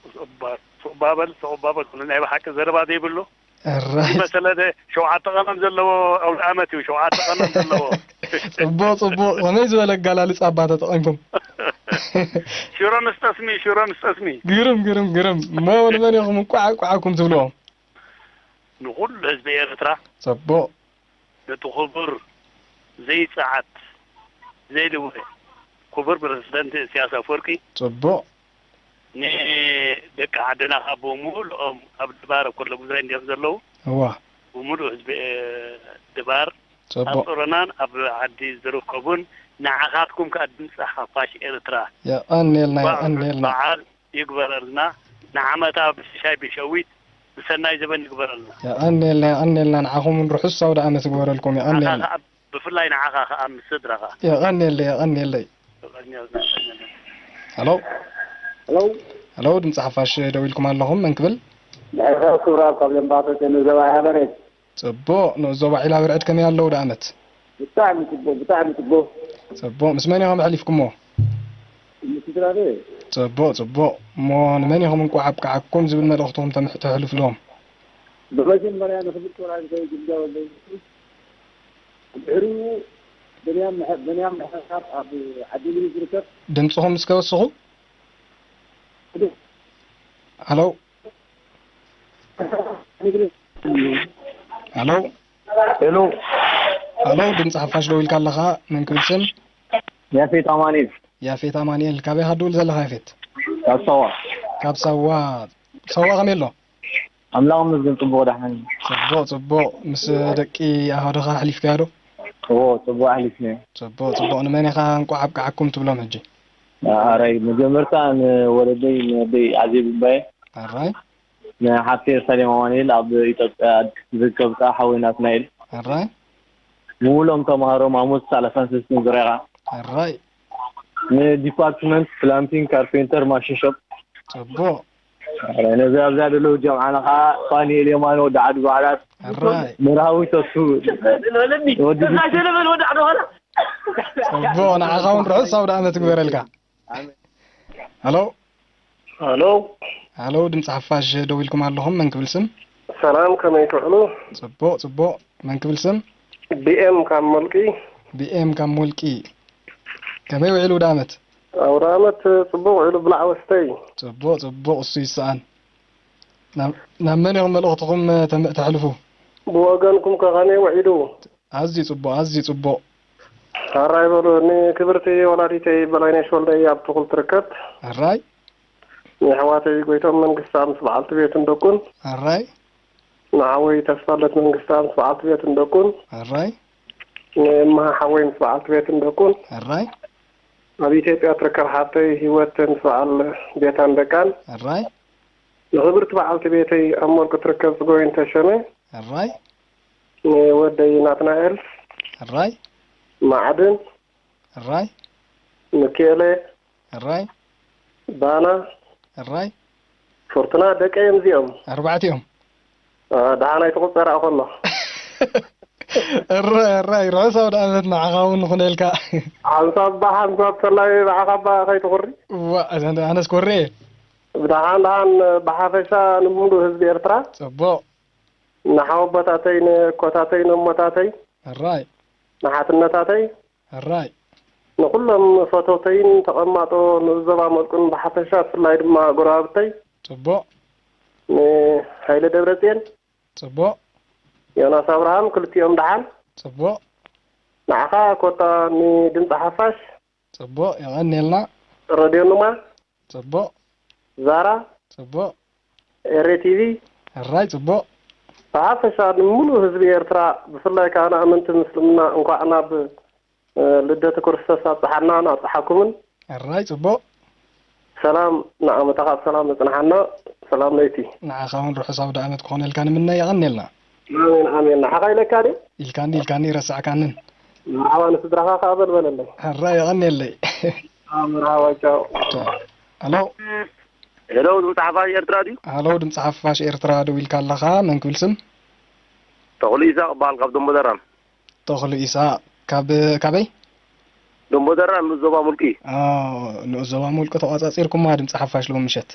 ሱቕ እባ በል፣ ሱቕ እባ በል፣ ሱቕ እባ በል፣ ኩሉ ናይ ብሓቂ ዘረባ ዘይብሉ። ሕራይ። መሰለ ደ-፣ ሸውዓተ ቀመም ዘለዎ ኣውደ ኣመት እዩ፣ ሸውዓተ ቀመም ዘለዎ። ጽቡቕ፣ ጽቡቕ። ከመይ ዝበለ ኣገላልጻ እባ ተጠቒምኩም? ሽሮ ምስ ጠስሚ፣ ሽሮ ምስ ጠስሚ። ግርም፣ ግርም፣ ግርም። እሞ ንመን ኢኹም እንቋዕ፣ እንቋዕ ኣኩም ትብልዎም? ንኹሉ ህዝቢ ኤርትራ። ጽቡቕ። ነቲ ክቡር ዘይጸዓት ዘይልወ ክቡር ፕረዚደንት ኢሳያስ ኣፈወርቂ። ጽቡቕ። ንደቂ ዓድና ካብ ብምሉኦም ኣብ ድባር ኣብ ኩለ ጉዛይ እንዲዮም ዘለዉ። እዋ። ብምሉእ ህዝቢ፣ እ፣ ድባር፣ ጽቡቕ። ኣብ ጾሮናን ኣብ ዓዲ ዝርከቡን ንዓኻትኩም ከኣ ድምጺ ሓፋሽ ኤርትራ። የቐንየልና፣ እንኳዕ የቐንየልና። በዓል ይግበረልና። ንዓመታ ብሽሻይ ብሸዊት ብሰናይ ዘበን ይግበረልና። የቐንየልና፣ የቐንየልና። ንዓኹም እውን ርሑስ ኣውደ ዓመት ይግበረልኩም። የቐንየልና። ንዓኻ ከኣ፣ ብፍላይ ንዓኻ ከኣ ምስ ስድራኻ። የቐንየለይ፣ የቐንየለይ። የቐንየልና፣ የቐንየልና። ሄሎ። ሄሎ። ሄሎ፣ ድምፂ ሓፋሽ ደዊልኩም ኣለኹም። መን ክብል? ብሕሳብ ክብራብ ካብ ለምባቶች ንዘባ ሓበሬት። ጽቡቕ። ንኡስ ዞባ ዒላ በርዕድ ከመይ ኣለዉ ደኣመት? ብጣዕሚ ጽቡቕ፣ ብጣዕሚ ጽቡቕ። ጽቡቕ። ምስ መን ኢኹም ኣሕሊፍኩሞ? ምስ ስድራ ቤት። ጽቡቕ፣ ጽቡቕ። እሞ ንመን ኢኹም እንቋዕ ኣብቅዓኩም ዝብል መልእኽትኹም ተምሕ-፣ ተሕልፍሎም? ብመጀመርያ ንኽብርቲ ወላዲተይ ግምጃ ወልደየሱስ፣ ድሕሪኡ ብንያም ምሕ-፣ ብንያም ምሕረተኣብ ኣብ ዓዲ እንግሊዝ ዝርከብ። ድምጽኹም እስከ ወስኹ። ሃሎ። ሃሎ። ሄሎ። ሃሎ፣ ድምፂ ሓፋሽ ደው ኢልካ ኣለኻ። መን ክብል ስም? ያፌት ኣማኑኤል። ያፌት ኣማኑኤል፣ ካበይ ኢኻ ትድውል ዘለኻ ያፌት? ካብ ሳዋ። ካብ ሳዋ። ሳዋ ከመይ ኣሎ? ኣምላኽ ይመስገን፣ ጽቡቕ ደሓን እዩ። ጽቡቕ፣ ጽቡቕ። ምስ ደቂ ኣሃዱኻ ኣሕሊፍካዮ ዶ? እዎ፣ ጽቡቕ ኣሕሊፍናዮ። ጽቡቕ፣ ጽቡቕ። ንመን ኢኻ እንቋዕ ኣብቅዓኩም ትብሎም ሕጂ? ኣራይ፣ መጀመርታ ንወለደይ፣ ንወደይ ዓዜብ እምባየ። ኣራይ። ንሓፍተይ ኢየሩሳሌም ኣማኑኤል ኣብ ኢትዮጵያ ዝርከብ ከኣ ሓወይ ናትናኤል። ኣራይ። ምውሎም ተማሃሮ ማሙስ ሳላሳን ስስትን ዙርያኻ። ኣራይ። ንዲፓርትመንት ፕላምፒንግ ካርፔንተር ማሽን ሾፕ። ጽቡቕ። ኣራይ፣ ነዚ ኣብዛ ዘለዉ ጀምዓና ኸኣ ፋኒኤል የማነ ወዲ ዓዲ ባዕላት። ኣራይ። መርሃዊ ተስፉ ወዲ ጽቡቕ፣ ንዓኻ እውን ርሑስ ኣውደ ዓመት ይግበረልካ። ኣሜን። ሃሎ። ሃሎ። ሃሎ፣ ድምፂ ሓፋሽ ደዊልኩም ኣለኹም። መን ክብል ስም? ሰላም፣ ከመይ ትውዕሉ? ጽቡቕ፣ ጽቡቕ። መን ክብል ስም? ቢኤም ካብ ሞልቂ። ቢኤም ካብ ሞልቂ። ከመይ ውዒሉ ኣውደ ዓመት? ኣውደ ዓመት ጽቡቕ ውዒሉ፣ ብላዕ ወስተይ። ጽቡቕ፣ ጽቡቕ። እሱ ይሰኣን። ናብ፣ ናብ መን ኢኹም መልእኽትኹም ተም-፣ ተሕልፉ? ብወገንኩም ከ ከመይ ውዒሉ? ኣዝዩ ጽቡቕ፣ ኣዝዩ ጽቡቕ። ሕራይ በሉ። ንክብርቲ ወላዲተይ በላይነሽ ወልደይ ኣብ ትኹል ትርከብ። ሕራይ። ንኣሕዋተይ ጎይቶም መንግስታ ምስ በዓልቲ ቤቱን ደቁን። ሕራይ። ንሓወይ ተስፋለት መንግስታ ምስ በዓልቲ ቤቱን ደቁን። ሕራይ። ንእምሃ ሓወይ ምስ በዓልቲ ቤቱን ደቁን። ሕራይ። ኣብ ኢትዮጵያ ትርከብ ሓብተይ ህይወት ምስ በዓል ቤታን ደቃን። ሕራይ። ንክብርቲ በዓልቲ ቤተይ ኣብ ሞልቁ ትርከብ ጽጎይን ተሸመ። ሕራይ። ንወደይ ናትናኤል። ሕራይ። ማዕድን። ሕራይ። ሚኪኤለ። ሕራይ። ባና። ሕራይ። ፍርቱና ደቀ እዮም እዚኦም። ኣርባዕቲኦም። አ፣ ደሓን ኣይትቑጸር ኣኾሎ። ሕራይ፣ ሕራይ፣ ርሑስ ኣውደ ዓመት ንዓኻ እውን ንኹነልካ። ሓንሳብ ባ፣ ሓንሳብ ፈላይ ንዓኻ ባ ከይትኹሪ። እዋ፣ ኣነ፣ ኣነስ ኮሬ እየ። ብደሓን ደሓን ብሓፈሻ ንምሉእ ህዝቢ ኤርትራ። ጽቡቕ። ንሓወቦታተይ፣ ንኮታተይ፣ ንእሞታተይ፣ ሕራይ። ንሓትነታተይ፣ ሕራይ። ንኹሎም ፈተውተይን ተቐማጦ ንዞባ መልቁን ብሓፈሻ ብፍላይ ድማ ጎረባብተይ ጽቡቕ። ንሃይለ ደብረጽዮን ጽቡቕ። ዮናስ ኣብርሃም ክልቲኦም ደሓን። ጽቡቕ። ንዓኻ ኮታ ንድምፂ ሓፋሽ ጽቡቕ፣ የቐንየልና። ረድዮ ኑማ ጽቡቕ። ዛራ ጽቡቕ። ኤሬ ቲቪ። ሕራይ ጽቡቕ። ብሓፈሻ ንምሉእ ህዝቢ ኤርትራ ብፍላይ ከኣ ንኣመንቲ ምስልምና እንኳዕ ናብ ልደት ክርስቶስ ኣብጽሓና ኣብጽሓኩምን። ሕራይ ጽቡቕ። ሰላም ንዓመታ ካብ ሰላም የጽንሓና። ሰላም ለይቲ። ንዓኻ እውን ርሑስ ኣውደ ዓመት ክኾነልካ ንምነ። የቐንየልና። ኣሜን ኣሜን። ንዓኻ ኢለካ ድዩ? ኢልካኒ ኢልካኒ ረሳዕካንን። መርሓባ ንስድራኻ ከኣ በልበለለይ። ሕራይ የቐንየለይ። ኣዎ፣ መርሓባ ቻው። ቻው። ሃሎ። ሄሎ፣ ድምፂ ሓፋሽ ኤርትራ ድዩ? ሃሎ፣ ድምፂ ሓፋሽ ኤርትራ ደው ኢልካ ኣለኻ። መን ክብል ስም? ተኽሉ ኢሳቕ እበሃል ካብ ደንቦ ደራን። ተኽሉ ኢሳቕ ካብ፣ ካበይ? ደንቦ ደራን ንኡስ ዞባ ሙልቂ። ኣዎ፣ ንኡስ ዞባ ሙልቂ ተቋጻጺርኩማ ድምፂ ሓፋሽ ሎሚ ምሸት።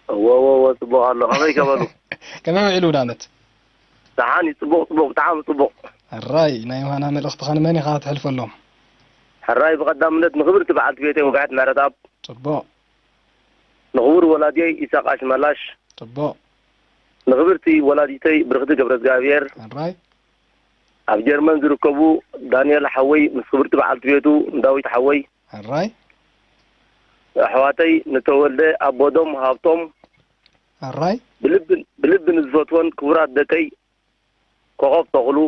እወ፣ እወ፣ እወ፣ ጽቡቕ ኣሎ። ከመይ ከበሉ? ከመይ ውዒሉ ውዳመት? ደሓን እዩ፣ ጽቡቕ፣ ጽቡቕ፣ ብጣዕሚ ጽቡቕ። ሕራይ፣ ናይ ዮሃና መልእኽትኻ ንመን ኢኻ ተሕልፈሎም? ሕራይ፣ ብቐዳምነት ንኽብርቲ በዓልቲ ቤተይ ውግዕት ምሕረትኣብ። ጽቡቕ። ንኽቡር ወላዲየይ ኢሳቕ ኣሽመላሽ። ጽቡቕ። ንኽብርቲ ወላዲተይ ብርኽቲ ገብረእዝጋብሔር። ሕራይ። ኣብ ጀርመን ዝርከቡ ዳንኤል ሓወይ ምስ ክብርቲ በዓልቲ ቤቱ ንዳዊት ሓወይ። ሕራይ። ኣሕዋተይ ንተወልደ ኣቦዶም ሃብቶም። ሕራይ። ብልቢ፣ ብልቢ ንዝፈትወን ክቡራት ደቀይ ኮኾብ ተኽሉ፣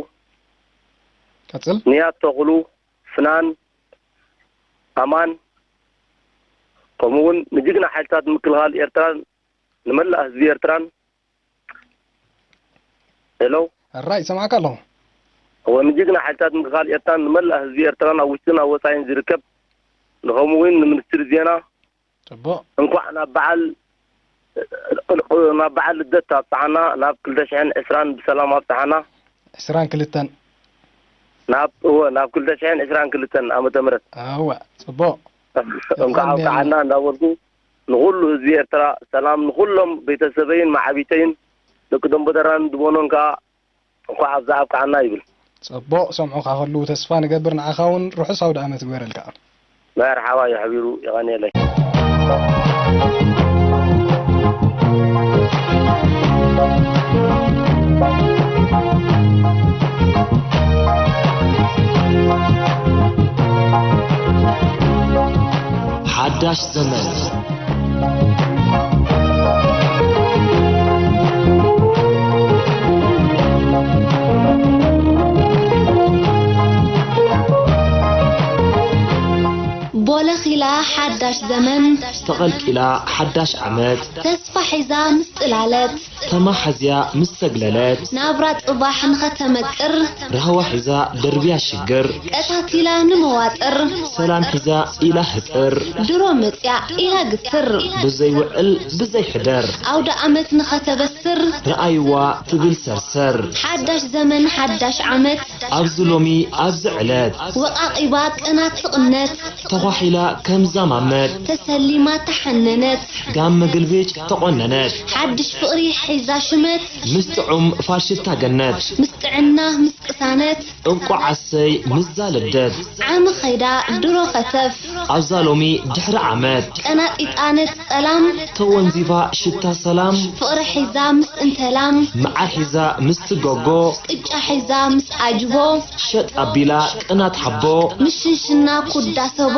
ቀጽል። ንያት ተኽሉ፣ ፍናን፣ ኣማን፣ ከምኡ እውን ንጅግና ሓይልታት ምክልኻል ኤርትራን ንመላእ ህዝቢ ኤርትራን። ሄሎ። ሕራይ፣ ይሰማዕካ ኣለኹ። እወ፣ ንጅግና ሓይልታት ምክልኻል ኤርትራን ንመላእ ህዝቢ ኤርትራን ኣብ ውሽጥን ኣብ ወጻኢን ዝርከብ፣ ንኸምኡ እውን ንሚኒስትሪ ዜና ጽቡቕ። እንኳዕ ናብ በዓል፣ ናብ በዓል ልደት ኣብጽሓና፣ ናብ ክልተ ሽሕን ዕስራን ብሰላም ኣብጽሓና። ዕስራን ክልተን። ናብ፣ እወ፣ ናብ ክልተ ሽሕን ዕስራን ክልተን ዓመተ ምህረት። እወ፣ ጽቡቕ። እንኳዕ የቐንየልና። ኣብጽሓና እንዳበልኩ፣ ንኹሉ ህዝቢ ኤርትራ ሰላም፣ ንኹሎም ቤተሰበይን መዓቢተይን ደቂ ደንበደራን ድቦኖን ከኣ እንኳዕ ኣብዛ ኣብቅዓና ይብል። ጽቡቕ፣ ሰምዑኻ ከለዉ ተስፋ ንገብር። ንዓኻ እውን ርሑስ ኣውደ ዓመት ይግበረልካ። መርሓባ፣ የሕቢሩ፣ የቐንየለይ። ሓዳሽ ዘመን። ቦለኺላ ሓዳሽ ዘመን፣ ተቐልቂላ ሓዳሽ ዓመት፣ ተስፋ ሒዛ ምስ ጽላለት፣ ተማሓዝያ ምስ ሰግለለት፣ ናብራ ጽባሕ ንኸተመቅር፣ ራህዋ ሒዛ ደርብያ ሽግር፣ ቀታቲላ ንመዋጥር፣ ሰላም ሒዛ ኢላ ህጥር፣ ድሮ መጽያ ኢላ ግትር፣ ብዘይ ውዕል ብዘይ ሕደር፣ ኣውደ ዓመት ንኸተበስር፣ ረኣይዋ ትብል ሰርሰር፣ ሓዳሽ ዘመን ሓዳሽ ዓመት፣ ኣብዚ ሎሚ ኣብዚ ዕለት፣ ወቓቒባ ቅናት ትቕነት፣ ተዃሒላ ከም ዛማመት፣ ተሰሊማ ተሓነነት፣ ጋመ ግልብጭ ተቖነነት፣ ሓድሽ ፍቕሪ ሒዛ ሽመት፣ ምስ ጥዑም ፋሽታ ገነት፣ ምስ ጥዕና ምስ ቅሳነት፣ እንቋዕ ኣሰይ ምስዛ ልደት፣ ዓሚ ኸይዳ ድሮ ኸተፍ፣ ኣብዛ ሎሚ ድሕሪ ዓመት ቀናጢጣ ነቲ ጸላም ተወንዚፋ ሽታ ሰላም ፍቕሪ ሒዛ ምስ እንተላም መዓር ሒዛ ምስቲ ጎጎ ቅጫ ሒዛ ምስ ዓጅቦ ሸጥ ኣቢላ ቅናት ሓቦ ምሽንሽና ኩዳ ሰቦ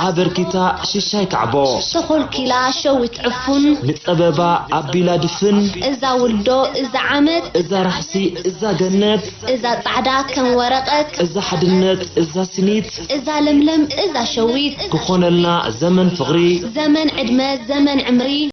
ኣበርኪታ ሽሻይ ካዕቦ ተኾልኪላ ሸዊት ዕፉን ንጸበባ ኣቢላ ድፍን እዛ ውልዶ እዛ ዓመት እዛ ራሕሲ እዛ ገነት እዛ ጻዕዳ ከም ወረቐት እዛ ሓድነት እዛ ስኒት እዛ ለምለም እዛ ሸዊት ክኾነልና ዘመን ፍቕሪ ዘመን ዕድመ ዘመን ዕምሪ